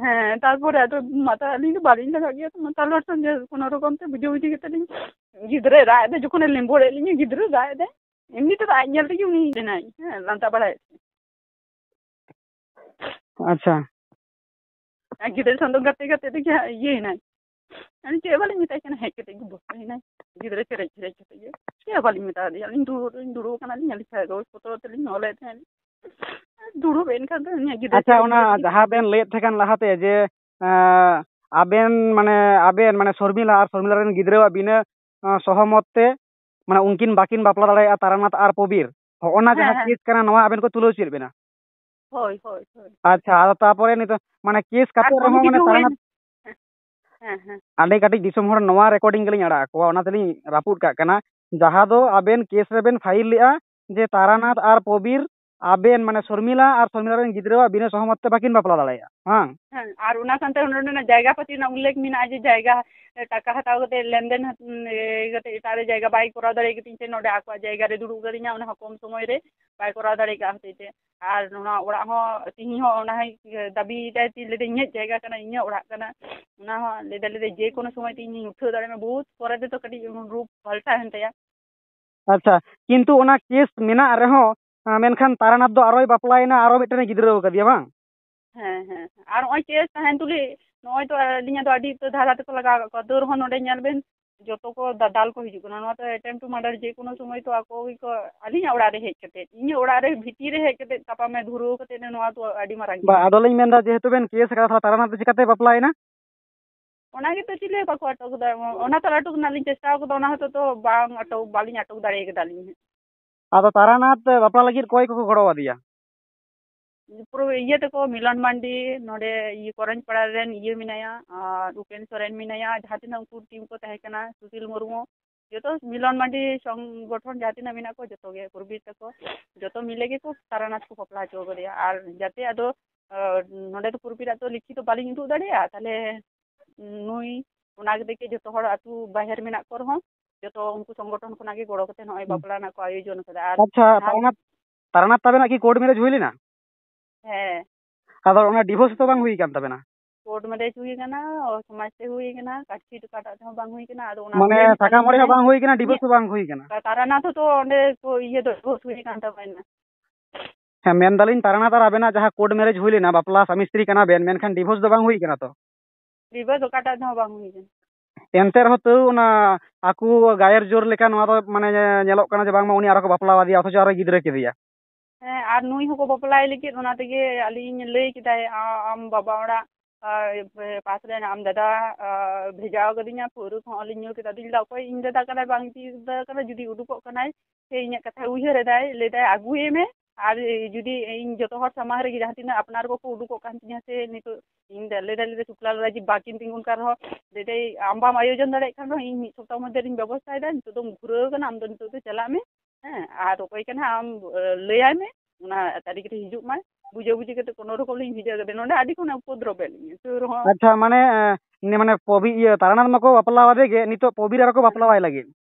ᱦᱮᱸ, ᱛᱟᱨᱯᱚᱨᱮ ᱟᱫᱚ ᱢᱟᱛᱟ-, ᱟᱹᱞᱤᱧ ᱫᱚ ᱵᱟᱹᱞᱤᱧ ᱞᱟᱜᱟᱜ ᱜᱮᱭᱟ ᱛᱚ, ᱢᱟᱛᱟᱞ ᱦᱚᱲ ᱥᱚᱸᱜᱮ ᱠᱳᱱᱳ ᱨᱚᱠᱚᱢ ᱛᱮ ᱵᱩᱡᱷᱟᱹ ᱵᱩᱡᱷᱤ ᱠᱟᱛᱮ ᱞᱤᱧ, ᱜᱤᱫᱽᱨᱟᱹᱭ ᱨᱟᱜ ᱮᱫᱟ, ᱡᱚᱠᱷᱚᱱᱮ ᱞᱤᱸᱵᱚᱲᱮᱫ ᱞᱤᱧᱟ, ᱜᱤᱫᱽᱨᱟᱹ ᱨᱟᱜ ᱮᱫᱟᱭ, ᱮᱢᱱᱤ ᱛᱮᱫᱚ ᱟᱡ ᱧᱮᱞ ᱛᱮᱜᱮ ᱩᱱᱤ ᱞᱮᱱᱟᱭ, ᱦᱮᱸ, ᱞᱟᱸᱫᱟ ᱵᱟᱲᱟᱭᱮᱫ᱾ ᱟᱪᱪᱷᱟ᱾ ᱟᱨ ᱜᱤᱫᱽᱨᱟᱹ ᱥᱟᱶ ᱫᱚ ᱜᱟᱛᱮ ᱜᱟᱛᱮ ᱛᱮᱜᱮ ᱦᱟᱸᱜ ᱤᱭᱟᱹᱭᱮᱱᱟᱭ᱾ ᱟᱹᱞᱤᱧ ᱪᱮᱫ ᱦᱚᱸ ᱵᱟᱹᱞᱤᱧ ᱢᱮᱛᱟᱭ ᱠᱟᱱᱟ, ᱦᱮᱡ ᱠᱟᱛᱮ ᱜᱮ ᱵᱚᱥᱮᱱᱟᱭ᱾ ᱜᱤᱫᱽᱨᱟᱹ ᱪᱮᱨᱮᱡ ᱪᱮᱨᱮᱡ ᱠᱟᱛᱮ ᱜᱮ᱾ ᱪᱮᱫ ᱦᱚᱸ ᱵᱟᱹᱞᱤᱧ ᱢᱮᱛᱟ ᱫᱮᱭᱟ᱾ ᱟᱹᱞᱤᱧ ᱫᱩᱲᱩᱵ, ᱞᱤᱧ ᱫᱩᱲᱩᱵ ᱟᱠᱟᱱᱟᱞᱤᱧ, ᱟᱹᱞᱤᱧ ᱠᱟᱜᱚᱡᱽ ᱯᱚᱛᱨᱚ ᱛᱮᱞᱤᱧ ᱚᱞᱮᱫ ᱛᱟᱦᱮᱸᱫ᱾ ᱫᱩᱲᱩᱵ ᱮᱱ ᱠᱷᱟᱱ ᱫᱚ ᱤᱧᱟᱹᱜ ᱜᱤᱫᱽᱨᱟᱹ ᱟᱪᱪᱷᱟ, ᱪᱮᱨᱮᱡ ᱚᱱᱟ ᱪᱮᱨᱮᱡ ᱜᱮ᱾ ᱡᱟᱦᱟᱸ ᱵᱮᱱ ᱞᱟᱹᱭᱮᱫ ᱛᱟᱦᱮᱸ ᱠᱟᱱ ᱞᱟᱦᱟᱛᱮ ᱡᱮ, ᱮᱸ, ᱟᱵᱮᱱ ᱢᱟᱱᱮ, ᱟᱵᱮᱱ ᱢᱟᱱᱮ ᱥᱚᱨᱢᱤᱞᱟ ᱟᱨ ᱥᱚᱨᱢᱤᱞᱟ ᱨᱮᱱ ᱜᱤᱫᱽᱨᱟᱹᱣᱟᱜ ᱵᱤᱱᱟᱹ, ᱮᱸ, ᱥᱚᱦᱚᱢᱚᱛ ᱛᱮ, ᱢᱟᱱᱮ ᱩᱱᱠᱤᱱ ᱵᱟᱹᱠᱤᱱ ᱵᱟᱯᱞᱟ ᱫᱟᱲᱮᱭᱟᱜᱼᱟ, ᱛᱟᱨᱟᱱᱟᱛᱷ ᱟᱨ ᱯᱚᱵᱤᱨ, ᱦᱚᱸᱜᱼᱚ ᱱᱟ ᱦᱮᱸ, ᱡᱟᱦᱟᱸ ᱦᱮᱸ᱾ ᱠᱮᱥ ᱠᱟᱱᱟ, ᱱᱚᱣᱟ ᱟᱵᱮᱱ ᱠᱚ ᱛᱩᱞᱟᱹᱣ ᱦᱚᱪᱚᱭᱮᱫ ᱵᱮᱱᱟ? ᱦᱳᱭ, ᱦᱳᱭ, ᱦᱳᱭ᱾ ᱟᱪᱪᱷᱟ, ᱟᱫᱚ ᱛᱟᱯᱚᱨᱮ ᱱᱤᱛᱚᱜ ᱢᱟᱱᱮ ᱠᱮᱥ ᱟᱨ ᱠᱟᱛᱮ ᱠᱚᱢ ᱨᱮᱦᱚᱸ ᱢᱟᱱᱮ ᱠᱤᱪᱷᱩ ᱛᱟᱨᱟᱱᱟᱛᱷ ᱦᱩᱭᱱᱟ᱾ ᱦᱮᱸ, ᱦᱮᱸ᱾ ᱟᱹᱰᱤ ᱠᱟᱹᱴᱤᱡ ᱫᱤᱥᱚᱢ ᱦᱚᱲ ᱱᱚᱣᱟ ᱨᱮᱠᱚᱨᱰᱤᱝ ᱜᱮᱞᱤᱧ ᱟᱲᱟᱜ ᱟᱠᱚᱣᱟ, ᱚᱱᱟ ᱛᱮᱞᱤᱧ ᱨᱟᱹᱯᱩᱫ ᱠᱟᱜ ᱠᱟᱱᱟ᱾ ᱡᱟᱦᱟᱸ ᱫᱚ ᱟᱵᱮᱱ ᱠᱮᱥ ᱨᱮᱵᱮᱱ ᱯᱷᱟᱭᱤᱞ ᱞᱮᱜᱼᱟ ᱡᱮ ᱛᱟᱨᱟᱱᱟᱛᱷ ᱟᱨ ᱯᱚᱵᱤᱨ ᱟᱵᱮᱱ ᱢᱟᱱᱮ ᱥᱚᱨᱢᱤᱞᱟ ᱟᱨ ᱥᱚᱨᱢᱤᱞᱟ ᱨᱮᱱ ᱜᱤᱫᱽᱨᱟᱹᱣᱟᱜ ᱵᱤᱱᱟᱹ ᱥᱚᱦᱚᱢᱚᱛ ᱛᱮ ᱵᱟᱹᱠᱤᱱ ᱵᱟᱯᱞᱟ ᱫᱟᱲᱮᱭᱟᱜᱼᱟ, ᱵᱟᱝ? ᱦᱮᱸ, ᱟᱨ ᱚᱱᱟ ᱥᱟᱶᱛᱮ ᱚᱸᱰᱮᱱᱟᱜ ᱡᱟᱭᱜᱟ ᱯᱟᱹᱛᱤ ᱨᱮᱱᱟᱜ ᱩᱞᱞᱮᱠᱷ ᱢᱮᱱᱟᱜᱼᱟ ᱡᱮ ᱡᱟᱭᱜᱟ, ᱮ, ᱴᱟᱠᱟ ᱦᱟᱛᱟᱣ ᱠᱟᱛᱮ ᱞᱮᱱᱫᱮᱱ ᱦᱟᱛ-, ᱮ, ᱠᱟᱛᱮ ᱮᱴᱟᱜ ᱨᱮ ᱡᱟᱭᱜᱟ ᱵᱟᱭ ᱠᱚᱨᱟᱣ ᱫᱟᱲᱮ ᱠᱟᱛᱮ ᱥᱮ ᱱᱚᱰᱮ ᱟᱠᱚᱣᱟᱜ ᱡᱟᱭᱜᱟ ᱨᱮ ᱫᱩᱲᱩᱵ ᱠᱟᱫᱤᱧᱟ, ᱚᱱᱟ ᱦᱚᱸ ᱠᱚᱢ ᱥᱚᱢᱚᱭ ᱨᱮ ᱵᱟᱭ ᱠᱚᱨᱟᱣ ᱫᱟᱲᱮ ᱠᱟᱜ ᱦᱚᱛᱮᱡ ᱛᱮ᱾ ᱟᱨ ᱱᱚᱣᱟ ᱚᱲᱟᱜ ᱦᱚᱸ ᱛᱤᱦᱤᱧ ᱦᱚᱸ ᱚᱱᱟ ᱦᱚᱸᱭ ᱫᱟᱹᱵᱤᱭᱮᱫᱟᱭ, ᱛᱤᱧ ᱞᱟᱹᱭᱫᱟ ᱤᱧᱟᱹᱜ ᱡᱟᱭᱜᱟ ᱠᱟᱱᱟ, ᱤᱧᱟᱹᱜ ᱚᱲᱟᱜ ᱠᱟᱱᱟ, ᱚᱱᱟ ᱦᱚᱸ ᱞᱟᱹᱭᱫᱟ, ᱞᱟᱹᱭᱫᱟ ᱡᱮ ᱠᱳᱱᱳ ᱥᱚᱢᱚᱭ ᱛᱮ ᱤᱧᱤᱧ ᱩᱴᱷᱟᱹᱣ ᱫᱟᱲᱮᱭᱟᱜ ᱢᱟ, ᱵᱚᱦᱩᱛ ᱯᱚᱨᱮ ᱛᱮᱫᱚ ᱠᱟᱹᱴᱤᱡ ᱨᱩᱯ ᱯᱟᱞᱴᱟᱣ ᱮᱱ ᱛᱟᱭᱟ᱾ ᱟᱪᱪᱷᱟ, ᱠᱤᱱᱛᱩ ᱚᱱᱟ ᱠᱮᱥ ᱢᱮᱱᱟᱜ ᱨᱮᱦᱚᱸ, ᱟᱸ, ᱢᱮᱱᱠᱷᱟᱱ ᱛᱟᱨᱟᱱᱟᱛᱷ ᱫᱚ ᱟᱨᱚᱭ ᱵᱟᱯᱞᱟᱭᱮᱱᱟ, ᱟᱨᱚ ᱢᱤᱫᱴᱮᱱᱮ ᱜᱤᱫᱽᱨᱟᱹ ᱟᱠᱟᱫᱮᱭᱟ, ᱵᱟᱝ? ᱦᱮᱸ, ᱦᱮᱸ᱾ ᱟᱨ ᱱᱚᱜᱼᱚᱭ ᱠᱮᱥ ᱛᱟᱦᱮᱱ ᱛᱩᱞᱩᱡ, ᱱᱚᱜᱼᱚᱭ ᱛᱚ ᱟᱹᱞᱤᱧᱟᱜ ᱫᱚ ᱟᱹᱰᱤ ᱩᱛᱟᱹᱨ ᱫᱷᱟᱨᱟ ᱛᱮᱠᱚ ᱞᱟᱜᱟᱣ ᱟᱠᱟᱫ ᱠᱚᱣᱟ, ᱛᱟᱹᱣ ᱨᱮᱦᱚᱸ ᱱᱚᱰᱮ ᱧᱮᱞ ᱵᱮᱱ, ᱡᱚᱛᱚ ᱠᱚ ᱫᱟᱫᱟᱞ ᱠᱚ ᱦᱤᱡᱩᱜ ᱠᱟᱱᱟ᱾ ᱱᱚᱣᱟ ᱫᱚ attempt to murder ᱡᱮ ᱠᱳᱱᱳ ᱥᱚᱢᱚᱭ ᱛᱚ ᱟᱠᱚ ᱜᱮᱠᱚ, ᱟᱹᱞᱤᱧᱟᱜ ᱚᱲᱟᱜ ᱨᱮ ᱦᱮᱡ ᱠᱟᱛᱮ, ᱤᱧᱟᱹᱜ ᱚᱲᱟᱜ ᱨᱮ ᱵᱷᱤᱛᱤᱨ ᱨᱮ ᱦᱮᱡ ᱠᱟᱛᱮ ᱛᱟᱯᱟᱢᱮ ᱫᱷᱩᱨᱟᱹᱣ ᱠᱟᱛᱮ, ᱱᱚᱣᱟ ᱛᱚ ᱟᱹᱰᱤ ᱢᱟᱨᱟᱝ ᱵᱟ, ᱜᱮ᱾ ᱟᱫᱚᱞᱤᱧ ᱢᱮᱱᱫᱟ, ᱡᱮᱦᱮᱛᱩ ᱵᱮᱱ ᱠᱮᱥ ᱟᱠᱟᱫᱟ, ᱛᱟᱦᱚᱞᱮ ᱛᱟᱨᱟᱱᱟᱛᱷ ᱫᱚ ᱪᱤᱠᱟᱹᱛᱮ ᱵᱟᱯᱞᱟᱭᱮᱱᱟ? ᱚᱱᱟ ᱜᱮᱛᱚ ᱪᱤᱞᱤ ᱦᱚᱸ ᱵᱟᱠᱚ ᱟᱴᱚᱠ ᱮᱫᱟ᱾ ᱚᱱᱟ ᱛᱚ ᱟᱴᱚᱠ ᱨᱮᱱᱟᱜ ᱞᱤᱧ ᱪᱮᱥᱴᱟ ᱟᱠᱟᱫᱟ, ᱚᱱᱟ ᱦᱚᱛᱚ ᱛᱚ ᱵᱟᱝ ᱟᱴᱚᱠ, ᱵᱟᱹᱞᱤᱧ ᱟᱴᱚᱠ ᱫᱟᱲᱮ ᱠᱟᱫᱟ ᱞᱤᱧ᱾ ᱟᱫᱚ ᱛᱟᱨᱟᱱᱟᱛᱷ ᱵᱟᱯᱞᱟ ᱞᱟᱹᱜᱤᱫ ᱚᱠᱚᱭ ᱠᱚᱠᱚ ᱜᱚᱲᱚ ᱟᱫᱮᱭᱟ? ᱯᱩᱨᱟᱹ ᱤᱭᱟᱹ ᱛᱟᱠᱚ, ᱢᱤᱞᱚᱱ ᱢᱟᱱᱰᱤ, ᱱᱚᱰᱮ ᱤᱭᱟᱹ ᱠᱚᱨᱚᱧᱡᱽ ᱯᱟᱲᱟ ᱨᱮᱱ ᱤᱭᱟᱹ ᱢᱮᱱᱟᱭᱟ, ᱟᱨ ᱩᱯᱮᱱ ᱥᱚᱨᱮᱱ ᱢᱮᱱᱟᱭᱟ, ᱡᱟᱦᱟᱸ ᱛᱤᱱᱟᱹᱜ ᱩᱱᱠᱩ ᱴᱤᱢ ᱠᱚ ᱛᱟᱦᱮᱸ ᱠᱟᱱᱟ, ᱥᱩᱥᱤᱞ ᱢᱩᱨᱢᱩ, ᱡᱚᱛᱚ ᱢᱤᱞᱚᱱ ᱢᱟᱱᱰᱤ ᱥᱚᱝᱜᱚᱴᱷᱚᱱ ᱡᱟᱦᱟᱸ ᱛᱤᱱᱟᱹᱜ ᱢᱮᱱᱟᱜ ᱠᱚ, ᱡᱚᱛᱚ ᱜᱮ, ᱯᱩᱨᱵᱤᱨ ᱛᱟᱠᱚ, ᱡᱚᱛᱚ ᱢᱤᱞᱮ ᱜᱮᱠᱚ ᱛᱟᱨᱟᱱᱟᱛᱷ ᱠᱚ ᱵᱟᱯᱞᱟ ᱦᱚᱪᱚ ᱠᱟᱫᱮᱭᱟ᱾ ᱟᱨ ᱡᱟᱛᱮ ᱟᱫᱚ, ᱟᱨ ᱱᱚᱰᱮ ᱫᱚ ᱯᱩᱨᱵᱤᱨᱟᱜ ᱫᱚ ᱞᱤᱠᱷᱤᱛᱚ ᱵᱟᱹᱞᱤᱧ ᱩᱫᱩᱜ ᱫᱟᱲᱮᱭᱟᱜᱼᱟ, ᱛᱟᱦᱞᱮ ᱱᱩᱭ ᱚᱱᱟ ᱛᱮᱜᱮ ᱡᱚᱛᱚ ᱦᱚᱲ ᱟᱹᱛᱩ ᱵᱟᱦᱮᱨ ᱢᱮᱱᱟᱜ ᱠᱚ ᱨᱮᱦᱚᱸ ᱡᱚᱛᱚ ᱩᱱᱠᱩ ᱥᱚᱝᱜᱚᱴᱷᱚᱱ ᱠᱷᱚᱱᱟᱜ ᱜᱮ ᱜᱚᱲᱚ ᱠᱟᱛᱮ ᱱᱚᱜᱼᱚᱭ ᱦᱩᱸ᱾ ᱵᱟᱯᱞᱟ ᱨᱮᱱᱟᱜ ᱠᱚ ᱟᱭᱳᱡᱚᱱ ᱠᱟᱫᱟ᱾ ᱟᱨ ᱟᱪᱪᱷᱟ, ᱡᱟᱦᱟᱸ ᱛᱟᱨᱟᱱᱟᱛᱷ, ᱛᱟᱨᱟᱱᱟᱛᱷ ᱛᱟᱵᱮᱱᱟᱜ ᱠᱤ ᱠᱳᱨᱴ ᱢᱮᱨᱮᱡᱽ ᱦᱩᱭ ᱞᱮᱱᱟ? ᱦᱮᱸ᱾ ᱟᱫᱚ ᱚᱱᱟ ᱰᱤᱵᱷᱳᱨᱥ ᱫᱚ ᱵᱟᱝ ᱦᱩᱭ ᱠᱟᱱ ᱛᱟᱵᱮᱱᱟ? ᱠᱳᱨᱴ ᱢᱮᱨᱮᱡᱽ ᱦᱩᱭ ᱠᱟᱱᱟ, ᱥᱚᱢᱟᱡᱽ ᱛᱮ ᱦᱩᱭ ᱠᱟᱱᱟ, ᱠᱟᱴᱠᱷᱤᱴ ᱚᱠᱟᱴᱟᱜ ᱛᱮᱦᱚᱸ ᱵᱟᱝ ᱦᱩᱭ ᱠᱟᱱᱟ᱾ ᱟᱫᱚ ᱚᱱᱟ ᱢᱟᱱᱮ ᱠᱚᱜᱮ ᱥᱟᱠᱟᱢ ᱚᱲᱮᱡ ᱦᱚᱸ ᱵᱟᱝ ᱦᱩᱭ ᱠᱟᱱᱟ, ᱰᱤᱵᱷᱳᱨᱥ ᱦᱚᱸ ᱵᱟᱝ ᱦᱩᱭ ᱠᱟᱱᱟ? ᱛᱟᱨᱟᱱᱟᱛᱷ ᱦᱚᱸᱛᱚ ᱚᱸᱰᱮ ᱠᱚ ᱤᱭᱟᱹ ᱫᱚ ᱰᱤᱵᱷᱳᱨᱥ ᱦᱩᱭ ᱠᱟᱱ ᱛᱟᱵᱮᱱᱟ᱾ ᱦᱮᱸ, ᱢᱮᱱᱫᱟᱞᱤᱧ ᱛᱟᱨᱟᱱᱟᱛᱷ ᱟᱨ ᱟᱵᱮᱱᱟᱜ ᱡᱟᱦᱟᱸ ᱠᱳᱨᱴ ᱢᱮᱨᱮᱡᱽ ᱦᱩᱭ ᱞᱮᱱᱟ, ᱵᱟᱯᱞᱟ ᱥᱟᱢᱤ ᱥᱛᱨᱤ ᱠᱟᱱᱟ ᱵᱮᱱ, ᱢᱮᱱᱠᱷᱟᱱ ᱰᱤᱵᱷᱳᱨᱥ ᱫᱚ ᱵᱟᱝ ᱦᱩᱭ ᱠᱟᱱᱟ ᱛᱚ? ᱰᱤᱵᱷᱳᱨᱥ ᱚᱠᱟᱴᱟᱜ ᱛᱮᱦᱚᱸ ᱵᱟᱝ ᱦᱩᱭ ᱠᱟᱱᱟ᱾ ᱮᱱᱛᱮ ᱨᱮᱦᱚᱸ ᱛᱟᱹᱣ ᱚᱱᱟ ᱟᱠᱚ ᱜᱟᱭᱮᱨ ᱡᱳᱨ ᱞᱮᱠᱟ ᱱᱚᱣᱟ ᱫᱚ ᱢᱟᱱᱮ ᱧᱮᱞᱚᱜ ᱠᱟᱱᱟ ᱡᱮ ᱵᱟᱝᱢᱟ ᱩᱱᱤ ᱟᱨᱚ ᱠᱚ ᱵᱟᱯᱞᱟ ᱟᱫᱮᱭᱟ, ᱚᱛᱷᱚᱪᱚ ᱟᱨᱚ ᱜᱤᱫᱽᱨᱟᱹ ᱠᱮᱫᱮᱭᱟ᱾ ᱦᱮᱸ, ᱟᱨ ᱱᱩᱭ ᱦᱚᱸᱠᱚ ᱵᱟᱯᱞᱟᱭ ᱞᱟᱹᱜᱤᱫ, ᱚᱱᱟ ᱛᱮᱜᱮ ᱟᱹᱞᱤᱧ ᱞᱟᱹᱭ ᱠᱮᱫᱟᱭ, ᱟ-, ᱟᱢ ᱵᱟᱵᱟ ᱚᱲᱟᱜ, ᱟ, ᱯᱟᱥ ᱨᱮᱱ ᱟᱢ ᱫᱟᱫᱟ, ᱟ, ᱵᱷᱮᱡᱟ ᱟᱠᱟᱫᱤᱧᱟ, ᱯᱟᱹᱣᱨᱟᱹ ᱠᱚᱦᱚᱸ ᱞᱤᱧ ᱧᱩ ᱠᱮᱫᱟ᱾ ᱟᱫᱚᱧ ᱞᱟᱹᱭᱫᱟ, ᱚᱠᱚᱭ ᱤᱧ ᱫᱟᱫᱟ ᱠᱟᱱᱟᱭ, ᱵᱟᱝ ᱤᱧ ᱫᱟᱫᱟ ᱠᱟᱱᱟ, ᱡᱩᱫᱤ ᱩᱰᱩᱠᱚᱜ ᱠᱟᱱᱟᱭ, ᱥᱮ ᱤᱧᱟᱹᱜ ᱠᱟᱛᱷᱟᱭ ᱩᱭᱦᱟᱹᱨ ᱮᱫᱟᱭ, ᱞᱟᱹᱭᱫᱟᱭ, "ᱟᱹᱜᱩᱭᱮ ᱢᱮ, ᱟᱨ ᱡᱩᱫᱤ ᱤᱧ ᱡᱚᱛᱚ ᱦᱚᱲ ᱥᱟᱢᱟᱝ ᱨᱮᱜᱮ ᱡᱟᱦᱟᱸ ᱛᱤᱱᱟᱹᱜ ᱟᱯᱱᱟᱨ ᱠᱚᱠᱚ ᱩᱰᱩᱠᱚᱜ ᱠᱟᱱ ᱛᱤᱧᱟᱹ ᱥᱮ, ᱱᱤᱛᱚᱜ ᱤᱧ ᱫᱚ ᱞᱟᱹᱭ ᱫᱟᱲᱮ ᱨᱮ ᱥᱩᱠᱞᱟᱞ ᱨᱟᱡᱤᱵ ᱵᱟᱠᱤᱱ ᱛᱤᱸᱜᱩᱱ ᱠᱟᱱ ᱨᱮᱦᱚᱸ, ᱞᱟᱹᱭ ᱫᱟᱹᱧ ᱟᱢ ᱵᱟᱢ ᱟᱭᱳᱡᱚᱱ ᱫᱟᱲᱮᱭᱟᱜ ᱠᱷᱟᱱ ᱨᱮᱦᱚᱸ ᱤᱧ ᱢᱤᱫ ᱥᱚᱯᱛᱟᱦᱚ ᱢᱚᱫᱽᱫᱷᱮ ᱨᱤᱧ ᱵᱮᱵᱚᱥᱛᱷᱟᱭᱮᱫᱟ, ᱱᱤᱛᱚᱜ ᱫᱚᱢ ᱜᱷᱩᱨᱟᱹᱣ ᱠᱟᱱᱟ, ᱟᱢ ᱫᱚ ᱱᱤᱛᱚᱜ ᱫᱚ ᱪᱟᱞᱟᱜ ᱢᱮ᱾ ᱦᱮᱸ, ᱟᱨ ᱚᱠᱚᱭ ᱠᱟᱱᱟ ᱟᱢ, ᱞᱟᱹᱭᱟᱭ ᱢᱮ, ᱚᱱᱟ ᱛᱟᱹᱨᱤᱠᱷ ᱨᱮ ᱦᱤᱡᱩᱜ ᱢᱟᱭ, ᱵᱩᱡᱷᱟᱹ ᱵᱩᱡᱷᱤ ᱠᱟᱛᱮ ᱠᱳᱱᱳ ᱨᱚᱠᱚᱢ ᱞᱤᱧ ᱵᱷᱮᱡᱟ ᱠᱟᱫᱮ᱾ ᱱᱚᱰᱮ ᱟᱹᱰᱤ ᱠᱷᱚᱱ ᱩᱯᱚᱫᱨᱚᱵ ᱮᱫ ᱞᱤᱧᱟ, ᱛᱟᱹᱣ ᱨᱮᱦᱚᱸ ᱟᱪᱪᱷᱟ, ᱢᱟᱱᱮ, ᱮ, ᱱᱤ-, ᱢᱟᱱᱮ ᱯᱚᱵᱤ-, ᱤᱭᱟᱹ, ᱛᱟᱨᱟᱱᱟᱛᱷ ᱢᱟᱠᱚ ᱵᱟᱯᱞᱟ ᱟᱫᱮ ᱜᱮ, ᱱᱤᱛᱚᱜ ᱯᱚᱵᱤᱨ ᱟᱨᱚ ᱠᱚ ᱵᱟᱯᱞᱟ ᱟᱭ ᱞᱟᱹᱜᱤᱫ᱾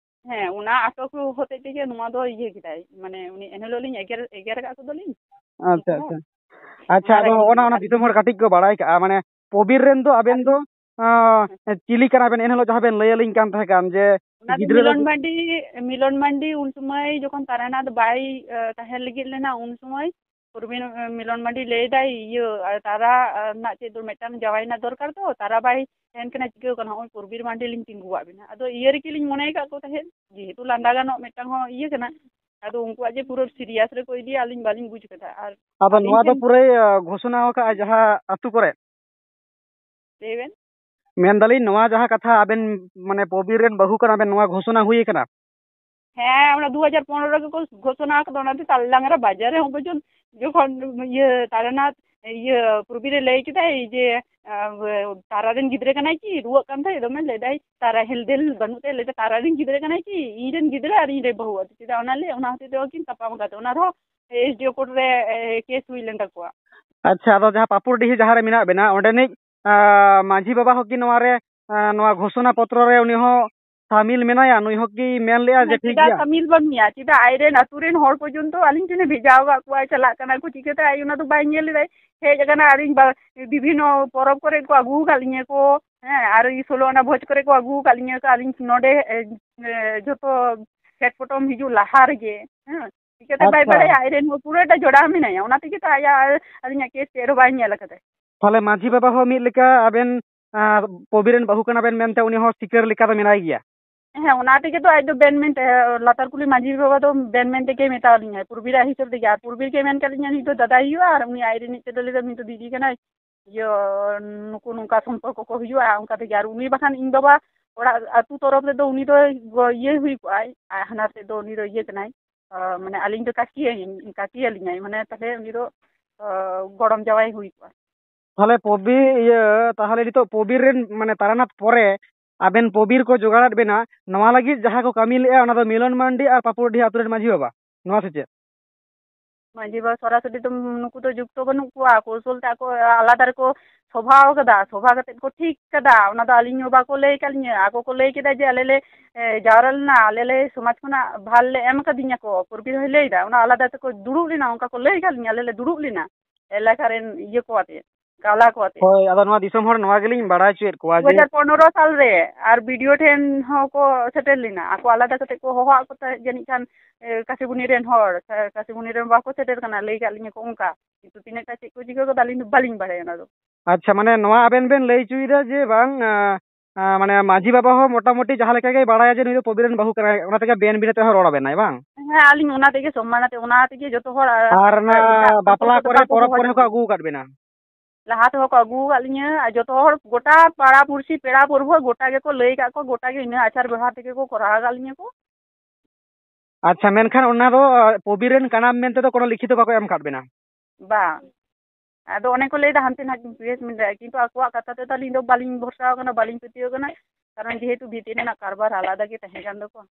ᱦᱮᱸ, ᱚᱱᱟ ᱟᱴᱚᱠ ᱦᱚᱛᱮᱡ ᱛᱮᱜᱮ ᱱᱚᱣᱟ ᱫᱚ ᱤᱭᱟᱹ ᱠᱮᱫᱟᱭ, ᱢᱟᱱᱮ ᱩᱱᱤ ᱮᱱᱦᱤᱞᱳᱜ ᱞᱤᱧ ᱮᱜᱮᱨ, ᱮᱜᱮᱨ ᱟᱠᱟᱫ ᱠᱚᱫᱚᱞᱤᱧ᱾ ᱟᱪᱪᱷᱟ, ᱩᱱᱠᱩ ᱦᱚᱸ᱾ ᱟᱪᱪᱷᱟ᱾ ᱟᱪᱪᱷᱟ, ᱚᱱᱟ ᱟᱫᱚ ᱨᱟᱹᱜᱤ ᱚᱱᱟ ᱛᱮ ᱫᱤᱥᱚᱢ ᱦᱚᱲ ᱠᱟᱹᱴᱤᱡ ᱠᱚ ᱵᱟᱲᱟᱭ ᱠᱟᱜᱼᱟ, ᱢᱟᱱᱮ ᱯᱚᱵᱤᱨ ᱨᱮᱱ ᱫᱚ ᱟᱵᱮᱱ ᱟᱹᱞᱤᱧ ᱫᱚ, ᱟᱸ, ᱪᱤᱞᱤ ᱠᱟᱱᱟ ᱵᱮᱱ? ᱮᱱᱦᱤᱞᱳᱜ ᱡᱟᱦᱟᱸ ᱵᱮᱱ ᱞᱟᱹᱭ ᱟᱹᱞᱤᱧ ᱠᱟᱱ ᱛᱟᱦᱮᱸ ᱠᱟᱱ ᱡᱮ ᱚᱱᱟ ᱫᱚ ᱜᱤᱫᱽᱨᱟᱹ ᱢᱤᱞᱚᱱ ᱨᱮ ᱢᱟᱱᱰᱤ, ᱢᱤᱞᱚᱱ ᱢᱟᱱᱰᱤ ᱩᱱ ᱥᱚᱢᱚᱭ ᱡᱚᱠᱷᱚᱱ ᱛᱟᱨᱟᱱᱟᱛᱷ ᱵᱟᱭ, ᱮ, ᱛᱟᱦᱮᱸ ᱞᱟᱹᱜᱤᱫ ᱞᱮᱱᱟ, ᱩᱱ ᱥᱚᱢᱚᱭ ᱯᱩᱨᱵᱤ, ᱮ, ᱢᱤᱞᱚᱱ ᱢᱟᱱᱰᱤ ᱞᱟᱹᱭ ᱫᱟᱭ, ᱤᱭᱟᱹ, ᱟᱨ ᱛᱟᱨᱟ, ᱮ, ᱨᱮᱱᱟᱜ ᱪᱮᱫ ᱫᱚ ᱢᱤᱫᱴᱟᱝ ᱡᱟᱶᱟᱭ ᱨᱮᱱᱟᱜ ᱫᱚᱨᱠᱟᱨ ᱛᱚ, ᱛᱟᱨᱟ ᱵᱟᱭ ᱛᱟᱦᱮᱱ ᱠᱟᱱᱟ, ᱪᱤᱠᱟᱹᱣ ᱠᱟᱱᱟ, ᱱᱚᱜᱼᱚᱭ ᱯᱩᱨᱵᱤᱨ ᱢᱟᱱᱰᱤ ᱞᱤᱧ ᱛᱤᱸᱜᱩᱣᱟᱜ ᱵᱮᱱᱟ᱾ ᱟᱫᱚ ᱤᱭᱟᱹ ᱨᱮᱜᱮ ᱞᱤᱧ ᱢᱚᱱᱮ ᱟᱠᱟᱫ ᱠᱚ ᱛᱟᱦᱮᱸᱫ, ᱡᱮᱦᱮᱛᱩ ᱞᱟᱸᱫᱟ ᱜᱟᱱᱚᱜ ᱢᱤᱫᱴᱟᱝ ᱦᱚᱸ ᱤᱭᱟᱹ ᱠᱟᱱᱟ, ᱟᱫᱚ ᱩᱱᱠᱩᱣᱟᱜ ᱡᱮ ᱯᱩᱨᱟᱹ ᱥᱤᱨᱤᱭᱟᱥ ᱨᱮᱠᱚ ᱤᱫᱤᱭᱟ, ᱟᱹᱞᱤᱧ ᱵᱟᱹᱞᱤᱧ ᱵᱩᱡᱽ ᱠᱟᱫᱟ᱾ ᱟᱨ ᱟᱫᱚ ᱟᱹᱞᱤᱧ ᱱᱚᱣᱟ ᱫᱚ ᱴᱷᱮᱱ ᱯᱩᱨᱟᱹᱭ, ᱟ, ᱜᱷᱳᱥᱚᱱᱟ ᱟᱠᱟᱫᱼᱟ ᱡᱟᱦᱟᱸ ᱟᱹᱛᱩ ᱠᱚᱨᱮ? ᱞᱟᱹᱭ ᱵᱮᱱ᱾ ᱢᱮᱱᱫᱟᱞᱤᱧ, ᱱᱚᱣᱟ ᱡᱟᱦᱟᱸ ᱠᱟᱛᱷᱟ ᱟᱵᱮᱱ, ᱢᱟᱱᱮ, ᱯᱚᱵᱤᱨ ᱨᱮᱱ ᱵᱟᱹᱦᱩ ᱠᱟᱱᱟ ᱵᱮᱱ, ᱱᱚᱣᱟ ᱜᱷᱳᱥᱚᱱᱟ ᱦᱩᱭ ᱟᱠᱟᱱᱟ? ᱦᱮᱸ, ᱚᱱᱟ ᱫᱩ ᱦᱟᱡᱟᱨ ᱯᱚᱱᱨᱚ ᱨᱮᱜᱮ ᱠᱚ ᱜᱷᱳᱥᱚᱱᱟ ᱟᱠᱟᱫᱟ, ᱚᱱᱟᱛᱮ ᱛᱟᱞᱰᱟᱝᱨᱟ ᱵᱟᱡᱟᱨ ᱨᱮᱦᱚᱸ ᱯᱚᱨᱡᱚᱱᱛᱚ ᱡᱚᱠᱷᱚᱱ ᱤᱭᱟᱹ ᱛᱟᱨᱟᱱᱟᱛᱷ, ᱤᱭᱟᱹ ᱯᱩᱨᱵᱤ ᱨᱮ ᱞᱟᱹᱭ ᱠᱮᱫᱟᱭ ᱡᱮ, ᱟᱸ, ᱛᱟᱨᱟ ᱨᱮᱱ ᱜᱤᱫᱽᱨᱟᱹ ᱠᱟᱱᱟᱭ ᱠᱤ, ᱨᱩᱣᱟᱹᱜ ᱠᱟᱱ ᱛᱟᱭ ᱫᱚᱢᱮ, ᱞᱟᱹᱭ ᱫᱟᱭ ᱛᱟᱨᱟ ᱦᱮᱞᱫᱮᱞ ᱵᱟᱹᱱᱩᱜ ᱛᱟᱭᱟ, ᱞᱟᱹᱭ ᱫᱟᱭ ᱛᱟᱨᱟ ᱨᱮᱱ ᱜᱤᱫᱽᱨᱟᱹ ᱠᱟᱱᱟᱭ ᱠᱤ, ᱤᱧ ᱨᱮᱱ ᱜᱤᱫᱽᱨᱟᱹ ᱟᱨ ᱤᱧ ᱨᱮᱱ ᱵᱟᱹᱦᱩ, ᱟᱫᱚ ᱪᱮᱫᱟᱜ ᱚᱱᱟ ᱞᱟᱹᱭ, ᱚᱱᱟ ᱦᱚᱛᱮᱡ ᱛᱮ ᱠᱤᱱ ᱛᱟᱯᱟᱢ ᱟᱠᱟᱫ ᱛᱟᱦᱮᱸ, ᱚᱱᱟ ᱨᱮᱦᱚᱸ ᱮᱥ ᱰᱤ ᱳ ᱠᱳᱨᱴ ᱨᱮ, ᱮ, ᱠᱮᱥ ᱦᱩᱭ ᱞᱮᱱ ᱛᱟᱠᱚᱣᱟ᱾ ᱟᱪᱪᱷᱟ, ᱟᱫᱚ ᱡᱟᱦᱟᱸ ᱯᱟᱯᱩᱨᱰᱤᱦᱤ ᱡᱟᱦᱟᱸ ᱨᱮ ᱢᱮᱱᱟᱜ ᱵᱮᱱᱟ, ᱚᱸᱰᱮᱱᱤᱡ, ᱟᱸ, ᱢᱟᱹᱡᱷᱤ ᱵᱟᱵᱟ ᱦᱚᱸ ᱠᱤ ᱱᱚᱣᱟ ᱨᱮ, ᱟᱸ, ᱱᱚᱣᱟ ᱜᱷᱳᱥᱚᱱᱟ ᱯᱚᱛᱨᱚ ᱨᱮ ᱩᱱᱤ ᱦᱚᱸ ᱥᱟᱢᱤᱞ ᱢᱮᱱᱟᱭᱟ? ᱱᱩᱭ ᱦᱚᱸ ᱠᱤ ᱢᱮᱱ ᱞᱮᱜᱼᱟ ᱡᱮ ᱦᱮᱸ, ᱴᱷᱤᱠ ᱪᱮᱫᱟᱜ ᱜᱮᱭᱟ? ᱥᱟᱢᱤᱞ ᱵᱟᱹᱱᱩᱭᱟ? ᱪᱮᱫᱟᱜ ᱟᱡᱨᱮᱱ ᱟᱛᱩ ᱨᱮᱱ ᱦᱚᱲ ᱯᱚᱨᱡᱚᱱᱛᱚ ᱟᱹᱞᱤᱧ ᱴᱷᱮᱱᱮ ᱵᱷᱮᱡᱟ ᱟᱠᱟᱫ ᱠᱚᱣᱟ, ᱪᱟᱞᱟᱜ ᱠᱟᱱᱟ ᱠᱚ, ᱪᱤᱠᱟᱹᱛᱮ ᱟᱡ ᱚᱱᱟ ᱫᱚ ᱵᱟᱭ ᱧᱮᱞ ᱞᱮᱫᱟᱭ? ᱦᱮᱡ ᱟᱠᱟᱱᱟ, ᱟᱨ ᱤᱧ ᱵᱟ-, ᱵᱤᱵᱷᱤᱱᱱᱚ ᱯᱚᱨᱚᱵᱽ ᱠᱚᱨᱮ ᱠᱚ ᱟᱹᱜᱩ ᱟᱠᱟᱫ ᱞᱤᱧᱟᱹ ᱠᱚ, ᱦᱮᱸ, ᱟᱨ ᱤᱧ ᱥᱳᱞᱳ ᱟᱱᱟ ᱵᱷᱚᱡᱽ ᱠᱚᱨᱮ ᱠᱚ ᱟᱹᱜᱩ ᱟᱠᱟᱫ ᱞᱤᱧᱟᱹ ᱠᱚ, ᱟᱹᱞᱤᱧ ᱱᱚᱰᱮ, ᱮ, ᱮ, ᱡᱷᱚᱛᱚ ᱪᱷᱮᱴ ᱯᱚᱴᱚᱢ ᱦᱤᱡᱩᱜ ᱞᱟᱦᱟ ᱨᱮᱜᱮ, ᱦᱮᱸ, ᱪᱤᱠᱟᱹᱛᱮ ᱵᱟᱭ ᱟᱪᱪᱷᱟ᱾ ᱵᱟᱲᱟᱭᱟ? ᱟᱡᱨᱮᱱ ᱦᱚᱲ ᱯᱩᱨᱟᱹᱴᱟ ᱡᱚᱲᱟᱣ ᱢᱮᱱᱟᱭᱟ, ᱚᱱᱟ ᱛᱮᱜᱮ ᱛᱚ ᱟᱭᱟᱜ, ᱟᱹᱞᱤᱧᱟᱜ ᱠᱮᱥ ᱪᱮᱫ ᱨᱮᱦᱚᱸ ᱵᱟᱭ ᱧᱮᱞ ᱟᱠᱟᱫᱟ᱾ ᱛᱟᱦᱚᱞᱮ ᱢᱟᱹᱡᱷᱤ ᱵᱟᱵᱟ ᱦᱚᱸ ᱢᱤᱫ ᱞᱮᱠᱟ ᱟᱵᱮᱱ, ᱟᱸ, ᱯᱚᱵᱤ ᱨᱮᱱ ᱵᱟᱹᱦᱩ ᱠᱟᱱᱟ ᱵᱮᱱ ᱢᱮᱱᱛᱮ ᱩᱱᱤ ᱦᱚᱸ ᱥᱤᱠᱟᱹᱨ ᱞᱮᱠᱟ ᱫᱚ ᱢᱮᱱᱟᱭ ᱜᱮᱭᱟ? ᱦᱮᱸ, ᱚᱱᱟ ᱛᱮᱜᱮ ᱛᱚ ᱟᱡ ᱫᱚ ᱵᱮᱱ ᱢᱮᱱᱛᱮ, ᱞᱟᱛᱟᱨ ᱠᱩᱞᱦᱤ ᱢᱟᱹᱡᱷᱤ ᱵᱟᱵᱟ ᱫᱚ ᱵᱮᱱ ᱢᱮᱱ ᱛᱮᱜᱮ ᱢᱮᱛᱟᱣᱟᱞᱤᱧᱟᱭ, ᱯᱩᱨᱵᱤᱨᱟᱜ ᱦᱤᱥᱟᱹᱵ ᱛᱮᱜᱮ᱾ ᱟᱨ ᱯᱩᱨᱵᱤᱨ ᱜᱮ ᱢᱮᱱ ᱠᱟᱫ ᱞᱤᱧᱟ, ᱱᱩᱭ ᱫᱚ ᱫᱟᱫᱟᱭ ᱦᱩᱭᱩᱜᱼᱟ, ᱟᱨ ᱩᱱᱤ ᱟᱡ ᱨᱤᱱᱤᱡ ᱛᱮᱫᱚ ᱞᱟᱹᱭ ᱫᱟ, ᱱᱩᱭ ᱫᱚ ᱫᱤᱫᱤ ᱠᱟᱱᱟᱭ, ᱤᱭᱟᱹ, ᱱᱩᱠᱩ ᱱᱚᱝᱠᱟ ᱥᱚᱢᱯᱚᱨᱠᱚ ᱠᱚ ᱦᱩᱭᱩᱜᱼᱟ, ᱚᱱᱠᱟ ᱛᱮᱜᱮ᱾ ᱟᱨ ᱩᱱᱤ ᱵᱟᱠᱷᱟᱱ ᱤᱧ ᱵᱟᱵᱟ ᱚᱲᱟᱜ ᱟᱹᱛᱩ ᱛᱚᱨᱚᱯ ᱨᱮᱫᱚ ᱩᱱᱤ ᱫᱚ ᱤᱭᱟᱹ ᱦᱩᱭ ᱠᱚᱜᱼᱟᱭ, ᱟᱨ ᱦᱟᱱᱟ ᱥᱮᱫ ᱫᱚ ᱩᱱᱤ ᱫᱚ ᱤᱭᱟᱹ ᱠᱟᱱᱟᱭ, ᱢᱟᱱᱮ ᱟᱹᱞᱤᱧ ᱫᱚ ᱠᱟᱹᱠᱤᱭᱟᱹᱧ, ᱠᱟᱹᱠᱤᱭᱟᱹᱞᱤᱧᱟᱭ, ᱢᱟᱱᱮ ᱛᱟᱦᱞᱮ ᱩᱱᱤ ᱫᱚ ᱜᱚᱲᱚᱢ ᱡᱟᱶᱟᱭ ᱦᱩᱭ ᱠᱚᱜᱼᱟ᱾ ᱛᱟᱦᱞᱮ ᱯᱚᱵᱤ, ᱤᱭᱟᱹ, ᱛᱟᱦᱞᱮ ᱱᱤᱛᱚᱜ ᱯᱚᱵᱤᱨ ᱨᱮᱱ, ᱢᱟᱱᱮ, ᱛᱟᱨᱟᱱᱟᱛᱷ ᱯᱚᱨᱮ ᱟᱵᱮᱱ ᱯᱚᱵᱤᱨ ᱠᱚ ᱡᱚᱜᱟᱲᱟᱫ ᱵᱮᱱᱟ, ᱱᱚᱣᱟ ᱞᱟᱹᱜᱤᱫ ᱡᱟᱦᱟᱸ ᱠᱚ ᱠᱟᱹᱢᱤ ᱞᱮᱜᱼᱟ, ᱚᱱᱟ ᱫᱚ ᱢᱤᱞᱚᱱ ᱢᱟᱱᱰᱤ ᱟᱨ ᱯᱟᱯᱩᱲᱰᱤᱦᱟ ᱟᱹᱛᱩ ᱨᱮᱱ ᱢᱟᱹᱡᱷᱤ ᱵᱟᱵᱟ, ᱱᱚᱣᱟ ᱥᱮ ᱪᱮᱫ? ᱢᱟᱹᱡᱷᱤ ᱵᱟᱵᱟ ᱥᱚᱨᱟᱥᱚᱨᱤ ᱫᱚ ᱱᱩᱠᱩ ᱫᱚ ᱡᱩᱠᱛᱚ ᱵᱟᱹᱱᱩᱜ ᱠᱚᱣᱟ, ᱠᱳᱣᱥᱚᱞ ᱛᱮ ᱟᱠᱚ ᱟᱞᱟᱫᱟ ᱨᱮᱠᱚ ᱥᱚᱵᱷᱟᱣ ᱠᱟᱫᱟ, ᱥᱚᱵᱷᱟ ᱠᱟᱛᱮ ᱠᱚ ᱴᱷᱤᱠ ᱠᱟᱫᱟ᱾ ᱚᱱᱟ ᱫᱚ ᱟᱹᱞᱤᱧ ᱦᱚᱸ ᱵᱟᱠᱚ ᱞᱟᱹᱭ ᱠᱟᱫ ᱞᱤᱧᱟᱹ, ᱟᱠᱚ ᱠᱚ ᱞᱟᱹᱭ ᱠᱮᱫᱟ ᱡᱮ ᱟᱞᱮ ᱞᱮ, ᱮ, ᱡᱟᱣᱨᱟ ᱞᱮᱱᱟ, ᱟᱞᱮ ᱞᱮ ᱥᱚᱢᱟᱡᱽ ᱠᱷᱚᱱᱟᱜ ᱵᱷᱟᱨ ᱞᱮ ᱮᱢ ᱠᱟᱫᱤᱧᱟ ᱠᱚ, ᱯᱩᱨᱵᱤ ᱦᱚᱸᱭ ᱞᱟᱹᱭ ᱫᱟ, ᱚᱱᱟ ᱟᱞᱟᱫᱟ ᱛᱮᱠᱚ ᱫᱩᱲᱩᱵ ᱞᱮᱱᱟ, ᱚᱱᱠᱟ ᱠᱚ ᱞᱟᱹᱭ ᱠᱟᱫ ᱞᱤᱧᱟ, ᱟᱞᱮ ᱞᱮ ᱫᱩᱲᱩᱵ ᱞᱮᱱᱟ ᱮᱞᱟᱠᱟ ᱨᱮᱱ ᱤᱭᱟᱹ ᱠᱚ ᱟᱛᱮ, ᱜᱟᱶᱞᱟ ᱠᱚ ᱟᱛᱮ᱾ ᱦᱳᱭ, ᱟᱫᱚ ᱱᱚᱣᱟ ᱫᱤᱥᱚᱢ ᱦᱚᱲ ᱱᱚᱣᱟ ᱜᱮᱞᱤᱧ ᱵᱟᱲᱟᱭ ᱦᱚᱪᱚᱭᱮᱫ ᱠᱚᱣᱟ ᱡᱮ ᱫᱩ ᱦᱟᱡᱟᱨ ᱯᱚᱱᱨᱚ ᱥᱟᱞ ᱨᱮ ᱟᱨ ᱵᱤ ᱰᱤ ᱳ ᱴᱷᱮᱱ ᱦᱚᱸᱠᱚ ᱥᱮᱴᱮᱨ ᱞᱮᱱᱟ, ᱟᱠᱚ ᱟᱞᱟᱫᱟ ᱠᱟᱛᱮ ᱠᱚ ᱦᱚᱦᱚᱣᱟᱫ ᱠᱚ ᱛᱟᱦᱮᱸᱫ ᱡᱟᱹᱱᱤᱡ ᱠᱷᱟᱱ, ᱮ, ᱠᱟᱥᱤᱵᱩᱱᱤ ᱨᱮᱱ ᱦᱚᱲ, ᱠᱟ-, ᱠᱟᱥᱤᱵᱩᱱᱤ ᱨᱮᱱ ᱵᱟᱠᱚ ᱥᱮᱴᱮᱨ ᱠᱟᱱᱟ, ᱞᱟᱹᱭ ᱠᱟᱫ ᱞᱤᱧᱟ ᱠᱚ ᱚᱱᱠᱟ, ᱠᱤᱱᱛᱩ ᱛᱤᱱᱟᱹᱜ ᱴᱟ ᱪᱮᱫ ᱠᱚ ᱪᱤᱠᱟᱹ ᱠᱟᱫᱟ ᱟᱹᱞᱤᱧ ᱫᱚ ᱵᱟᱹᱞᱤᱧ ᱵᱟᱲᱟᱭᱟ ᱚᱱᱟ ᱫᱚ᱾ ᱟᱪᱪᱷᱟ, ᱢᱟᱱᱮ ᱱᱚᱣᱟ ᱟᱵᱮᱱ ᱵᱮᱱ ᱞᱟᱹᱭ ᱦᱚᱪᱚᱭᱮᱫᱟ ᱡᱮ ᱵᱟᱝ, ᱟ, ᱟ, ᱢᱟᱱᱮ ᱢᱟᱹᱡᱷᱤ ᱵᱟᱵᱟ ᱦᱚᱸ ᱢᱚᱴᱟᱢᱩᱴᱤ ᱡᱟᱦᱟᱸ ᱞᱮᱠᱟ ᱜᱮᱭ ᱵᱟᱲᱟᱭᱟ ᱡᱮ ᱱᱩᱭ ᱫᱚ ᱯᱚᱵᱤ ᱨᱮᱱ ᱵᱟᱹᱦᱩ ᱠᱟᱱᱟᱭ, ᱚᱱᱟ ᱛᱮᱜᱮ ᱵᱮᱱ ᱵᱤᱱ ᱟᱛᱮ ᱦᱚᱸ ᱨᱚᱲ ᱟᱵᱮᱱᱟᱭ ᱵᱟᱝ? ᱦᱮᱸ, ᱟᱹᱞᱤᱧ ᱚᱱᱟ ᱛᱮᱜᱮ ᱥᱚᱢᱢᱟᱱ ᱟᱛᱮ, ᱚᱱᱟ ᱛᱮᱜᱮ ᱡᱚᱛᱚ ᱦᱚᱲ, ᱟ-, ᱟᱨ ᱚᱱᱟ ᱮᱴᱟᱜ ᱠᱚ ᱵᱟᱯᱞᱟ ᱠᱚᱨᱮ ᱠᱚᱨᱮ ᱫᱚ ᱵᱟᱠᱚ ᱯᱚᱨᱚᱵᱽ ᱦᱚᱦᱚ ᱠᱚᱨᱮ ᱦᱚᱸᱠᱚ ᱦᱚᱪᱚ ᱟᱹᱜᱩ ᱟᱠᱟᱫ ᱵᱮᱱᱟ? ᱞᱟᱦᱟ ᱛᱮᱦᱚᱸ ᱠᱚ ᱟᱹᱜᱩ ᱟᱠᱟᱫ ᱞᱤᱧᱟᱹ, ᱟᱨ ᱡᱚᱛᱚ ᱦᱚᱲ ᱜᱚᱴᱟ ᱯᱟᱲᱟ ᱯᱩᱲᱥᱤ ᱯᱮᱲᱟ ᱯᱩᱨᱵᱷᱟᱹ ᱜᱚᱴᱟ ᱜᱮᱠᱚ ᱞᱟᱹᱭ ᱟᱠᱟᱫ ᱠᱚᱣᱟ, ᱜᱚᱴᱟ ᱜᱮ ᱤᱱᱟᱹ ᱟᱪᱟᱨ ᱵᱮᱵᱚᱦᱟᱨ ᱛᱮᱜᱮ ᱠᱚ ᱠᱚᱨᱟᱣ ᱟᱠᱟᱫ ᱞᱤᱧᱟᱹ ᱠᱚ᱾ ᱟᱪᱪᱷᱟ, ᱢᱮᱱᱠᱷᱟᱱ ᱚᱱᱟ ᱫᱚ, ᱟ, ᱯᱚᱵᱤ ᱨᱮᱱ ᱠᱟᱱᱟᱢ ᱢᱮᱱᱛᱮ ᱫᱚ ᱠᱳᱱᱳ ᱞᱤᱠᱷᱤᱛᱚ ᱵᱟᱠᱚ ᱮᱢ ᱟᱠᱟᱫ ᱵᱮᱱᱟ? ᱵᱟᱝ, ᱟᱫᱚ ᱚᱱᱮ ᱠᱚ ᱞᱟᱹᱭ ᱮᱫᱟ ᱦᱟᱱᱛᱮ ᱱᱟᱜ ᱠᱤᱱ ᱯᱨᱮᱥ ᱢᱤᱴ ᱨᱮ, ᱠᱤᱱᱛᱩ ᱟᱠᱚᱣᱟᱜ ᱠᱟᱛᱷᱟ ᱛᱮᱫᱚ ᱟᱹᱞᱤᱧ ᱫᱚ ᱵᱟᱹᱞᱤᱧ ᱵᱷᱚᱨᱥᱟ ᱟᱠᱟᱱᱟ, ᱵᱟᱹᱞᱤᱧ ᱯᱟᱹᱛᱭᱟᱹᱣ ᱟᱠᱟᱱᱟ, ᱠᱟᱨᱚᱱ ᱡᱮᱦᱮᱛᱩ ᱵᱷᱤᱛᱤᱨ ᱨᱮᱱᱟᱜ ᱠᱟᱨᱵᱟᱨ ᱟᱞᱟᱫᱟ ᱜᱮ ᱛᱟᱦᱮᱸ ᱠᱟᱱ ᱛᱟᱠᱚᱣᱟ᱾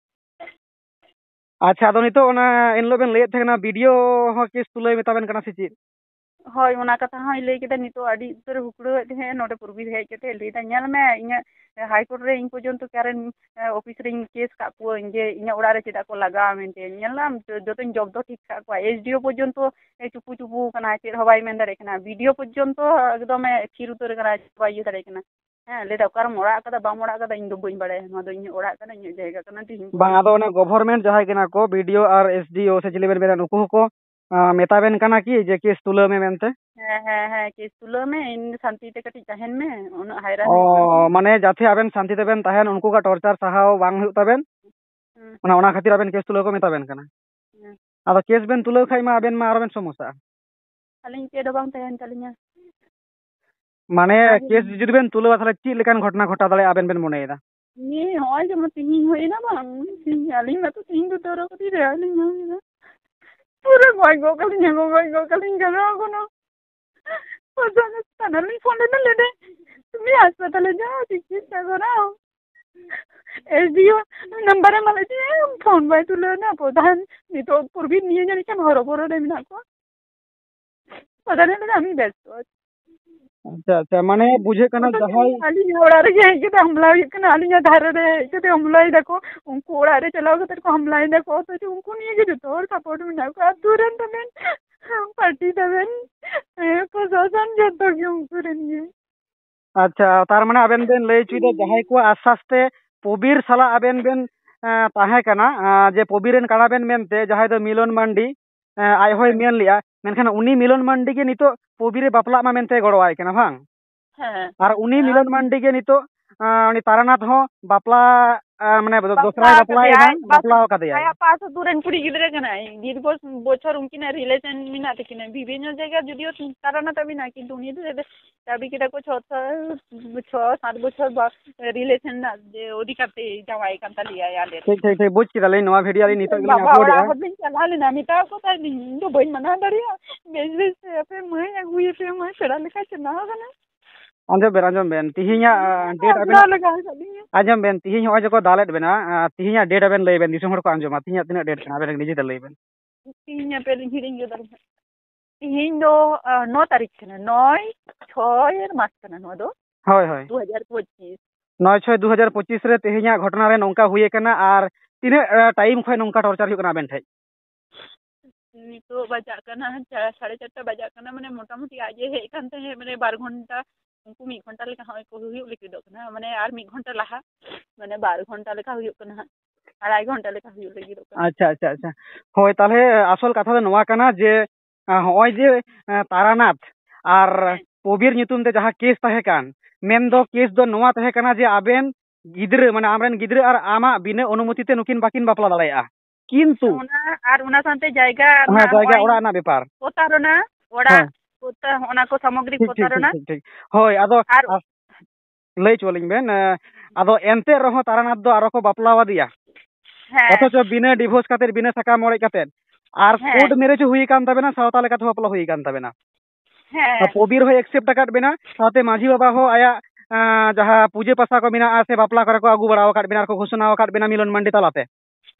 ᱟᱪᱪᱷᱟ, ᱟᱫᱚ ᱱᱤᱛᱚᱜ ᱚᱱᱟ ᱮᱱᱦᱤᱞᱳᱜ ᱵᱮᱱ ᱞᱟᱹᱭᱮᱫ ᱛᱟᱦᱮᱸ ᱠᱟᱱᱟ, ᱵᱤ ᱰᱤ ᱳ ᱦᱚᱸ ᱠᱮᱥ ᱛᱩᱞᱟᱹᱣ ᱢᱮᱛᱟ ᱵᱮᱱ ᱠᱟᱱᱟ ᱥᱮ ᱪᱮᱫ? ᱦᱳᱭ, ᱚᱱᱟ ᱠᱟᱛᱷᱟ ᱦᱚᱸᱭ ᱞᱟᱹᱭ ᱠᱮᱫᱟ᱾ ᱱᱤᱛᱚᱜ ᱟᱹᱰᱤ ᱩᱛᱟᱹᱨ ᱦᱩᱠᱲᱟᱹᱣᱮᱫ ᱛᱟᱦᱮᱸᱫ, ᱱᱚᱰᱮ ᱯᱩᱨᱵᱤ ᱦᱮᱡ ᱠᱟᱛᱮ ᱞᱟᱹᱭ ᱮᱫᱟ, "ᱧᱮᱞ ᱢᱮ, ᱤᱧᱟᱹᱜ ᱦᱟᱭ ᱠᱳᱨᱴ ᱨᱮ ᱤᱧ ᱯᱚᱨᱡᱚᱱᱛᱚ ᱠᱟᱨᱮᱱ, ᱮ, ᱚᱯᱷᱤᱥ ᱨᱤᱧ ᱠᱮᱥ ᱠᱟᱜ ᱠᱚᱣᱟᱹᱧ ᱡᱮ ᱤᱧᱟᱹᱜ ᱚᱲᱟᱜ ᱨᱮ ᱪᱮᱫᱟᱜ ᱠᱚ ᱞᱟᱜᱟᱣᱟ ᱢᱮᱱᱛᱮ᱾ ᱧᱮᱞ ᱫᱟᱢ, ᱡᱚ-, ᱡᱚᱛᱚᱧ ᱡᱚᱵᱫᱚ ᱴᱷᱤᱠ ᱠᱟᱜ ᱠᱚᱣᱟ᱾ ᱮᱥ ᱰᱤ ᱳ ᱯᱚᱨᱡᱚᱱᱛᱚ, ᱮ, ᱪᱩᱯᱩ ᱪᱩᱯᱩ ᱠᱟᱱᱟ, ᱪᱮᱫ ᱦᱚᱸ ᱵᱟᱭ ᱢᱮᱱ ᱫᱟᱲᱮᱭᱟᱜ ᱠᱟᱱᱟ᱾ ᱵᱤ ᱰᱤ ᱳ ᱯᱚᱨᱡᱚᱱᱛᱚ ᱮᱠᱫᱚᱢᱮ ᱛᱷᱤᱨ ᱩᱛᱟᱹᱨ ᱠᱟᱱᱟ, ᱵᱟᱭ ᱤᱭᱟᱹ ᱫᱟᱲᱮᱭᱟᱜ ᱠᱟᱱᱟ᱾ ᱦᱮᱸ, ᱞᱟᱹᱭ ᱫᱟ, 'ᱚᱠᱟᱨᱮᱢ ᱚᱲᱟᱜ ᱠᱟᱫᱟ, ᱵᱟᱢ ᱚᱲᱟᱜ ᱠᱟᱫᱟ, ᱤᱧ ᱫᱚ ᱵᱟᱹᱧ ᱵᱟᱲᱟᱭᱟ, ᱱᱚᱣᱟ ᱫᱚ ᱤᱧᱟᱹᱜ ᱚᱲᱟᱜ ᱠᱟᱱᱟ, ᱤᱧᱟᱹᱜ ᱡᱟᱭᱜᱟ ᱠᱟᱱᱟ, ᱛᱤᱦᱤᱧ ᱠᱚ ᱵᱟᱝ, ᱟᱫᱚ ᱚᱱᱟ ᱜᱚᱵᱷᱚᱨᱢᱮᱱᱴ ᱡᱟᱦᱟᱸᱭ ᱠᱟᱱᱟ ᱠᱚ, ᱵᱤ ᱰᱤ ᱳ ᱟᱨ ᱮᱥ ᱰᱤ ᱳ ᱥᱮ ᱪᱤᱞᱤ ᱵᱮᱱ ᱢᱮᱱᱟ, ᱱᱩᱠᱩ ᱦᱚᱸᱠᱚ, ᱟ, ᱢᱮᱛᱟ ᱵᱮᱱ ᱠᱟᱱᱟ ᱠᱤ ᱡᱮ ᱠᱮᱥ ᱛᱩᱞᱟᱹᱣ ᱢᱮ ᱢᱮᱱᱛᱮ? ᱦᱮᱸ, ᱦᱮᱸ, ᱦᱮᱸ, ᱠᱮᱥ ᱛᱩᱞᱟᱹᱣ ᱢᱮ, ᱤᱧ ᱥᱟᱱᱛᱤ ᱛᱮ ᱠᱟᱹᱴᱤᱡ ᱛᱟᱦᱮᱱ ᱢᱮ, ᱩᱱᱟᱹᱜ ᱦᱟᱭᱨᱟᱱ ᱚ, ᱦᱩᱭᱩᱜ ᱠᱟᱱᱟ᱾ ᱢᱟᱱᱮ ᱡᱟᱛᱮ ᱟᱵᱮᱱ ᱥᱟᱱᱛᱤ ᱛᱮᱵᱮᱱ ᱛᱟᱦᱮᱱ, ᱩᱱᱠᱩ ᱠᱚ ᱴᱚᱨᱪᱟᱨ ᱥᱟᱦᱟᱣ ᱵᱟᱝ ᱦᱩᱭᱩᱜ ᱛᱟᱵᱮᱱ, ᱦᱩᱸ᱾ ᱚᱱᱟ, ᱚᱱᱟ ᱠᱷᱟᱹᱛᱤᱨ ᱟᱵᱮᱱ ᱠᱮᱥ ᱛᱩᱞᱟᱹᱣ ᱠᱚ ᱢᱮᱛᱟ ᱵᱮᱱ ᱠᱟᱱᱟ᱾ ᱦᱩᱸ᱾ ᱟᱫᱚ ᱠᱮᱥ ᱵᱮᱱ ᱛᱩᱞᱟᱹᱣ ᱠᱷᱟᱡ ᱢᱟ ᱟᱵᱮᱱ ᱢᱟ ᱟᱨᱚ ᱵᱮᱱ ᱥᱚᱢᱚᱥᱥᱟᱜᱼᱟ᱾ ᱟᱹᱞᱤᱧ ᱪᱮᱫ ᱦᱚᱸ ᱵᱟᱝ ᱛᱟᱦᱮᱱ ᱛᱟᱹᱞᱤᱧᱟ᱾ ᱢᱟᱱᱮ ᱟᱨ ᱠᱮᱥ ᱡᱩᱫᱤ ᱵᱮᱱ ᱛᱩᱞᱟᱹᱣᱟ, ᱛᱟᱦᱞᱮ ᱪᱮᱫ ᱞᱮᱠᱟᱱ ᱜᱷᱚᱴᱚᱱᱟ ᱜᱷᱚᱴᱟᱣ ᱫᱟᱲᱮᱭᱟᱜᱼᱟ ᱟᱵᱮᱱ ᱵᱮᱱ ᱢᱚᱱᱮᱭᱮᱫᱟ? ᱱᱤᱭᱟᱹ ᱦᱚᱸᱜᱼᱚᱭ ᱡᱮᱢᱚᱱ ᱛᱤᱦᱤᱧ ᱦᱩᱭᱱᱟ ᱵᱟᱝ, ᱛᱤᱦᱤᱧ ᱟᱹᱞᱤᱧ ᱢᱟᱛᱚ ᱛᱤᱦᱤᱧ ᱫᱚ ᱫᱚᱨᱚ ᱠᱟᱹᱴᱤᱡ ᱨᱮ ᱟᱹᱞᱤᱧ ᱦᱚᱸ ᱦᱩᱭᱱᱟ᱾ ᱯᱩᱨᱟᱹ ᱜᱚᱡ ᱜᱚᱜ ᱠᱟᱹᱞᱤᱧᱟ ᱠᱚ, ᱜᱚᱡ ᱜᱚᱜ ᱠᱟᱹᱞᱤᱧ ᱠᱟᱱᱟ ᱠᱚ᱾ ᱯᱨᱚᱫᱷᱟᱱ ᱛᱷᱟᱱᱟ ᱨᱤᱧ ᱯᱷᱳᱱ ᱞᱮᱫᱟ, ᱞᱟᱹᱭᱫᱟᱹᱧ, "ᱛᱩᱢᱤ ᱦᱟᱥᱯᱟᱛᱟᱞᱮ ᱡᱟᱣ, ᱪᱤᱠᱤᱛᱥᱟ ᱠᱚᱨᱟᱣ᱾ ᱮᱥ ᱰᱤ ᱳ ᱱᱟᱢᱵᱟᱨ ᱮᱢᱟᱞᱮ ᱫᱤᱧᱟ, ᱯᱷᱳᱱ ᱵᱟᱭ ᱛᱩᱞᱟᱹᱣ ᱮᱫᱟ᱾ ᱯᱨᱚᱫᱷᱟᱱ ᱱᱤᱛᱚᱜ ᱯᱨᱚᱵᱤᱨ ᱱᱤᱭᱟᱹ ᱡᱟᱹᱱᱤᱡ ᱠᱷᱟᱱ ᱦᱚᱨᱚᱵᱚᱨᱚ ᱨᱮ ᱢᱮᱱᱟᱜ ᱠᱚᱣᱟ᱾" ᱯᱨᱚᱫᱷᱟᱱ ᱞᱟᱹᱭᱫᱟ, "ᱟᱢᱤ ᱵᱮᱥᱛᱚ ᱟᱪᱪᱷᱟ, ᱟᱪᱪᱷᱟ, ᱢᱟᱱᱮ ᱵᱩᱡᱷᱟᱹᱜ ᱠᱟᱱᱟ ᱡᱟᱦᱟᱸᱭ ᱟᱹᱞᱤᱧᱟᱜ ᱚᱲᱟᱜ ᱨᱮᱜᱮ ᱦᱮᱡ ᱠᱟᱛᱮ ᱦᱟᱢᱞᱟ ᱦᱩᱭᱩᱜ ᱠᱟᱱᱟ, ᱟᱹᱞᱤᱧᱟᱜ ᱫᱷᱟᱨᱮ ᱨᱮ ᱦᱮᱡ ᱠᱟᱛᱮ ᱦᱟᱢᱞᱟᱭ ᱫᱟᱠᱚ, ᱩᱱᱠᱩ ᱚᱲᱟᱜ ᱨᱮ ᱪᱟᱞᱟᱣ ᱠᱟᱛᱮ ᱠᱚ ᱦᱟᱢᱞᱟᱭ ᱫᱟᱠᱚ, ᱚᱛᱷᱚᱪᱚ ᱩᱱᱠᱩ ᱱᱤᱭᱮ ᱜᱮ ᱡᱚᱛᱚ ᱦᱚᱲ ᱥᱟᱯᱳᱨᱴ ᱢᱮᱱᱟᱜ ᱠᱚᱣᱟ, ᱟᱹᱛᱩ ᱨᱮᱱ ᱛᱟᱵᱮᱱ, ᱯᱟᱨᱴᱤ ᱛᱟᱵᱮᱱ, ᱦᱮᱸ, ᱯᱨᱚᱥᱟᱥᱚᱱ ᱡᱚᱛᱚ ᱜᱮ ᱩᱱᱠᱩ ᱨᱮᱱ ᱜᱮ᱾" ᱟᱪᱪᱷᱟ, ᱛᱟᱨ ᱢᱟᱱᱮ ᱟᱵᱮᱱ ᱵᱮᱱ ᱞᱟᱹᱭ ᱦᱚᱪᱚᱭᱮᱫᱟ ᱡᱟᱦᱟᱸᱭ ᱠᱚᱣᱟᱜ ᱟᱥᱥᱟᱥ ᱛᱮ ᱯᱚᱵᱤᱨ ᱥᱟᱞᱟᱜ ᱟᱵᱮᱱ ᱵᱮᱱ, ᱮᱸ, ᱛᱟᱦᱮᱸ ᱠᱟᱱᱟ, ᱮᱸ, ᱡᱮ ᱯᱚᱵᱤᱨ ᱨᱮᱱ ᱠᱟᱱᱟ ᱵᱮᱱ ᱢᱮᱱᱛᱮ, ᱡᱟᱦᱟᱸᱭ ᱫᱚ ᱢᱤᱞᱚᱱ ᱢᱟᱱᱰᱤ, ᱮᱸ, ᱟᱡ ᱦᱚᱸᱭ ᱦᱮᱸ᱾ ᱢᱮᱱ ᱞᱮᱜᱼᱟ, ᱢᱮᱱᱠᱷᱟᱱ ᱩᱱᱤ ᱢᱤᱞᱚᱱ ᱢᱟᱱᱰᱤ ᱜᱮ ᱱᱤᱛᱚᱜ ᱯᱚᱵᱤᱨᱮ ᱵᱟᱯᱞᱟᱜ ᱢᱟ ᱢᱮᱱᱛᱮ ᱜᱚᱲᱚᱣᱟᱭ ᱠᱟᱱᱟ, ᱵᱟᱝ? ᱦᱮᱸ᱾ ᱟᱨ ᱩᱱᱤ ᱟᱨ ᱢᱤᱞᱚᱱ ᱢᱟᱱᱰᱤ ᱜᱮ ᱱᱤᱛᱚᱜ, ᱮᱸ, ᱩᱱᱤ ᱛᱟᱨᱟᱱᱟᱛᱷ ᱦᱚᱸ ᱵᱟᱯᱞᱟ, ᱮᱸ, ᱢᱟᱱᱮ ᱫᱚ-, ᱵᱟᱯᱞᱟ ᱫᱚᱥᱨᱟᱭ ᱵᱟᱯᱞᱟᱭᱮ ᱟᱠᱟᱫᱮᱭᱟᱭ, ᱠᱟᱱᱟ, ᱟᱡ ᱯᱟᱥ, ᱵᱟᱯᱞᱟ ᱟᱠᱟᱫᱮᱭᱟᱭ᱾ ᱟᱡᱟᱜ ᱯᱟᱥ ᱟᱹᱛᱩ ᱨᱮᱱ ᱠᱩᱲᱤ ᱜᱤᱫᱽᱨᱟᱹ ᱠᱟᱱᱟᱭ᱾ ᱫᱤᱨᱜᱷᱚ ᱵᱚᱪᱷᱚᱨ ᱩᱱᱠᱤᱱᱟᱜ ᱨᱤᱞᱮᱥᱚᱱ ᱢᱮᱱᱟᱜ ᱛᱟᱹᱠᱤᱱᱟ᱾ ᱵᱤᱵᱷᱤᱱᱱᱚ ᱡᱟᱭᱜᱟ ᱡᱩᱫᱤᱭᱳ ᱛᱟᱨᱟᱱᱟᱛᱷ ᱢᱮᱱᱟᱜᱼᱟ, ᱠᱤᱱᱛᱩ ᱩᱱᱤ ᱫᱚ ᱫᱟᱹᱵᱤ ᱠᱮᱫᱟ ᱠᱚ ᱪᱷᱚ, ᱪᱷᱚ, ᱪᱷᱚ ᱥᱟᱛ ᱵᱚᱪᱷᱚᱨ ᱵᱟ-, ᱨᱤᱞᱮᱥᱚᱱ ᱨᱮᱱᱟᱜ ᱡᱮ ᱚᱫᱷᱤᱠᱟᱨ ᱛᱮ ᱡᱟᱶᱟᱭ ᱠᱟᱱ ᱛᱟᱞᱮᱭᱟᱭ ᱟᱞᱮ ᱨᱮᱱ᱾ ᱴᱷᱤᱠ, ᱴᱷᱤᱠ, ᱴᱷᱤᱠ, ᱵᱩᱡᱽ ᱠᱮᱫᱟᱞᱤᱧ, ᱱᱚᱣᱟ ᱵᱷᱤᱰᱤᱭᱳ ᱟᱹᱞᱤᱧ ᱱᱤᱛᱚᱜ ᱜᱮᱞᱤᱧ ᱵᱟᱵᱟ ᱚᱲᱟᱜ ᱟᱯᱞᱳᱰᱮᱜᱼᱟ᱾ ᱦᱚᱲ ᱞᱤᱧ ᱪᱟᱞᱟᱣ ᱞᱮᱱᱟ, ᱢᱮᱛᱟ ᱠᱚ ᱛᱟᱦᱮᱸᱫ ᱞᱤᱧ, "ᱤᱧ ᱫᱚ ᱵᱟᱹᱧ ᱢᱟᱱᱟᱣ ᱫᱟᱲᱮᱭᱟᱜᱼᱟ, ᱵᱮᱥ ᱵᱮᱥ ᱛᱮ ᱟᱯᱮ ᱢᱟᱹᱭ ᱟᱹᱜᱩᱭᱮᱯᱮ, ᱢᱟᱹᱭ ᱯᱮᱲᱟ ᱞᱮᱠᱟᱭ ᱪᱟᱞᱟᱣ ᱠᱟᱱᱟ᱾" ᱟᱸᱡᱚᱢ ᱵᱮᱱ, ᱟᱸᱡᱚᱢ ᱵᱮᱱ, ᱛᱤᱦᱤᱧᱟᱜ, ᱟᱸ, ᱰᱮᱴ ᱟᱵᱮᱱᱟᱜ, ᱞᱟᱜᱟᱣ ᱟᱠᱟᱫ ᱞᱤᱧᱟ᱾ ᱟᱸᱡᱚᱢ ᱵᱮᱱ, ᱛᱤᱦᱤᱧ ᱦᱚᱸᱜᱼᱚᱭ ᱡᱮᱠᱚ ᱫᱟᱞᱮᱫ ᱵᱮᱱᱟ, ᱟᱸ, ᱛᱤᱦᱤᱧᱟᱜ ᱰᱮᱴ ᱟᱵᱮᱱ ᱞᱟᱹᱭ ᱵᱮᱱ, ᱫᱤᱥᱚᱢ ᱦᱚᱲ ᱠᱚ ᱟᱸᱡᱚᱢᱟ, ᱛᱤᱦᱤᱧᱟᱜ ᱛᱤᱱᱟᱹᱜ ᱰᱮᱴ ᱠᱟᱱᱟ, ᱟᱵᱮᱱ ᱱᱤᱡᱮ ᱛᱮ ᱞᱟᱹᱭ ᱵᱮᱱ᱾ ᱛᱤᱦᱤᱧ ᱟᱯᱮ ᱞᱤᱧ ᱦᱤᱲᱤᱧ ᱠᱮᱫᱟ᱾ ᱛᱤᱦᱤᱧ ᱫᱚ, ᱟᱸ, ᱱᱚ ᱛᱟᱹᱨᱤᱠᱷ ᱠᱟᱱᱟ, ᱱᱚᱭ ᱪᱷᱚᱭ ᱮᱨ ᱢᱟᱥ ᱠᱟᱱᱟ ᱱᱚᱣᱟ ᱫᱚ᱾ ᱦᱳᱭ, ᱦᱳᱭ᱾ ᱫᱩ ᱦᱟᱡᱟᱨ ᱯᱚᱸᱪᱤᱥ᱾ ᱱᱚᱭ ᱪᱷᱚᱭ ᱫᱩ ᱦᱟᱡᱟᱨ ᱯᱚᱸᱪᱤᱥ ᱨᱮ ᱛᱮᱦᱮᱧᱟᱜ ᱜᱷᱚᱴᱚᱱᱟ ᱨᱮ ᱱᱚᱝᱠᱟ ᱦᱩᱭ ᱟᱠᱟᱱᱟ, ᱟᱨ ᱛᱤᱱᱟᱹᱜ, ᱮ, ᱴᱟᱭᱤᱢ ᱠᱷᱚᱱ ᱱᱚᱝᱠᱟ ᱴᱚᱨᱪᱟᱨ ᱦᱩᱭᱩᱜ ᱠᱟᱱᱟ ᱟᱵᱮᱱ ᱴᱷᱮᱡ? ᱱᱤᱛᱚᱜ ᱵᱟᱡᱟᱜ ᱠᱟᱱᱟ ᱪᱟᱨ, ᱥᱟᱲᱮ ᱪᱟᱨᱴᱟ ᱵᱟᱡᱟᱜ ᱠᱟᱱᱟ, ᱢᱟᱱᱮ ᱢᱚᱴᱟᱢᱩᱴᱤ ᱟᱡ ᱮ ᱦᱮᱡ ᱠᱟᱱ ᱛᱟᱦᱮᱸᱫ, ᱢᱟᱱᱮ ᱵᱟᱨ ᱜᱷᱚᱱᱴᱟ, ᱩᱱᱠᱩ ᱢᱤᱫ ᱜᱷᱚᱱᱴᱟ ᱞᱮᱠᱟ ᱦᱚᱸᱜᱼᱚᱭ ᱠᱚ ᱦᱩᱭᱩᱜ ᱞᱟᱹᱜᱤᱫᱚᱜ ᱠᱟᱱᱟ, ᱢᱟᱱᱮ ᱟᱨ ᱢᱤᱫ ᱜᱷᱚᱱᱴᱟ ᱞᱟᱦᱟ, ᱢᱟᱱᱮ ᱵᱟᱨ ᱜᱷᱚᱱᱴᱟ ᱞᱮᱠᱟ ᱦᱩᱭᱩᱜ ᱠᱟᱱᱟ ᱦᱟᱸᱜ, ᱟᱲᱟᱭ ᱜᱷᱚᱱᱴᱟ ᱞᱮᱠᱟ ᱦᱩᱭᱩᱜ ᱞᱟᱹᱜᱤᱫᱚᱜ ᱠᱟᱱᱟ᱾ ᱟᱪᱪᱷᱟ, ᱟᱪᱪᱷᱟ, ᱟᱪᱪᱷᱟ᱾ ᱦᱳᱭ, ᱛᱟᱦᱞᱮ ᱟᱥᱚᱞ ᱠᱟᱛᱷᱟ ᱫᱚ ᱱᱚᱣᱟ ᱠᱟᱱᱟ ᱡᱮ, ᱟᱸ, ᱦᱚᱸᱜᱼᱚᱭ ᱡᱮ, ᱟᱸ, ᱛᱟᱨᱟᱱᱟᱛᱷ ᱟᱨ ᱦᱮᱸ᱾ ᱯᱚᱵᱤᱨ ᱧᱩᱛᱩᱢ ᱛᱮ ᱡᱟᱦᱟᱸ ᱠᱮᱥ ᱛᱟᱦᱮᱸ ᱠᱟᱱ, ᱢᱮᱱᱫᱚ ᱦᱮᱸ᱾ ᱠᱮᱥ ᱫᱚ ᱱᱚᱣᱟ ᱛᱟᱦᱮᱸ ᱠᱟᱱᱟ ᱡᱮ ᱟᱵᱮᱱ ᱜᱤᱫᱽᱨᱟᱹ, ᱢᱟᱱᱮ ᱟᱢᱨᱮᱱ ᱜᱤᱫᱽᱨᱟᱹ ᱟᱨ ᱟᱢᱟᱜ ᱵᱤᱱᱟᱹ ᱚᱱᱩᱢᱚᱛᱤ ᱛᱮ ᱱᱩᱠᱤᱱ ᱵᱟᱹᱠᱤᱱ ᱵᱟᱯᱞᱟ ᱫᱟᱲᱮᱭᱟᱜᱼᱟ᱾ ᱠᱤᱱᱛᱩ ᱚᱱᱟ, ᱟᱨ ᱚᱱᱟ ᱥᱟᱶᱛᱮ ᱡᱟᱭᱜᱟ ᱦᱮᱸ, ᱨᱮᱱᱟᱜ ᱡᱟᱭᱜᱟ, ᱱᱚᱜᱼᱚᱭ ᱚᱲᱟᱜ ᱨᱮᱱᱟᱜ ᱵᱮᱯᱟᱨ᱾ ᱯᱚᱛᱟᱨᱚᱱᱟ, ᱚᱲᱟᱜ ᱦᱮᱸ᱾ ᱯᱚᱛᱟ-, ᱚᱱᱟ ᱠᱚ ᱥᱟᱢᱚᱜᱨᱤᱠ ᱴᱷᱤᱠ, ᱴᱷᱤᱠ, ᱯᱚᱛᱟᱨᱚᱱᱟ᱾ ᱴᱷᱤᱠ, ᱴᱷᱤᱠ, ᱴᱷᱤᱠ᱾ ᱦᱳᱭ, ᱟᱫᱚ ᱟᱨ ᱟᱥ-, ᱞᱟᱹᱭ ᱦᱚᱪᱚ ᱟᱹᱞᱤᱧ ᱵᱮᱱ, ᱮᱸ, ᱟᱫᱚ ᱮᱱᱛᱮ ᱨᱮᱦᱚᱸ ᱛᱟᱨᱟᱱᱟᱛᱷ ᱫᱚ ᱟᱨᱚ ᱠᱚ ᱵᱟᱯᱞᱟ ᱟᱫᱮᱭᱟ᱾ ᱦᱮᱸ᱾ ᱚᱛᱷᱚᱪᱚ ᱵᱤᱱᱟᱹ divorce ᱠᱟᱛᱮ, ᱵᱤᱱᱟᱹ ᱥᱟᱠᱟᱢ ᱚᱲᱮᱡ ᱠᱟᱛᱮ᱾ ᱟᱨ ᱦᱮᱸ᱾ Court marriage ᱦᱚᱸ ᱦᱩᱭ ᱟᱠᱟᱱ ᱛᱟᱵᱮᱱᱟ, ᱥᱟᱶᱛᱟ ᱞᱮᱠᱟᱛᱮ ᱵᱟᱯᱞᱟ ᱦᱩᱭ ᱟᱠᱟᱱ ᱛᱟᱵᱮᱱᱟ᱾ ᱦᱮᱸ᱾ ᱯᱚᱵᱤᱨ ᱦᱚᱸᱭ accept ᱟᱠᱟᱫ ᱵᱮᱱᱟ, ᱥᱟᱶᱛᱮ ᱢᱟᱹᱡᱷᱤ ᱵᱟᱵᱟ ᱦᱚᱸ ᱟᱭᱟᱜ, ᱟᱸ, ᱡᱟᱦᱟᱸ ᱯᱩᱡᱟᱹ ᱯᱟᱥᱟ ᱠᱚ ᱢᱮᱱᱟᱜᱼᱟ ᱥᱮ ᱵᱟᱯᱞᱟ ᱠᱚᱨᱮ ᱠᱚ ᱟᱹᱜᱩ ᱵᱟᱲᱟ ᱟᱠᱟᱫ ᱵᱮᱱᱟ ᱟᱨ ᱠᱚ ᱜᱷᱳᱥᱚᱱᱟ ᱟᱠᱟᱫ ᱵᱮᱱᱟ ᱢᱤᱞᱚᱱ ᱢᱟᱱᱰᱤ ᱛᱟᱞᱟᱛᱮ᱾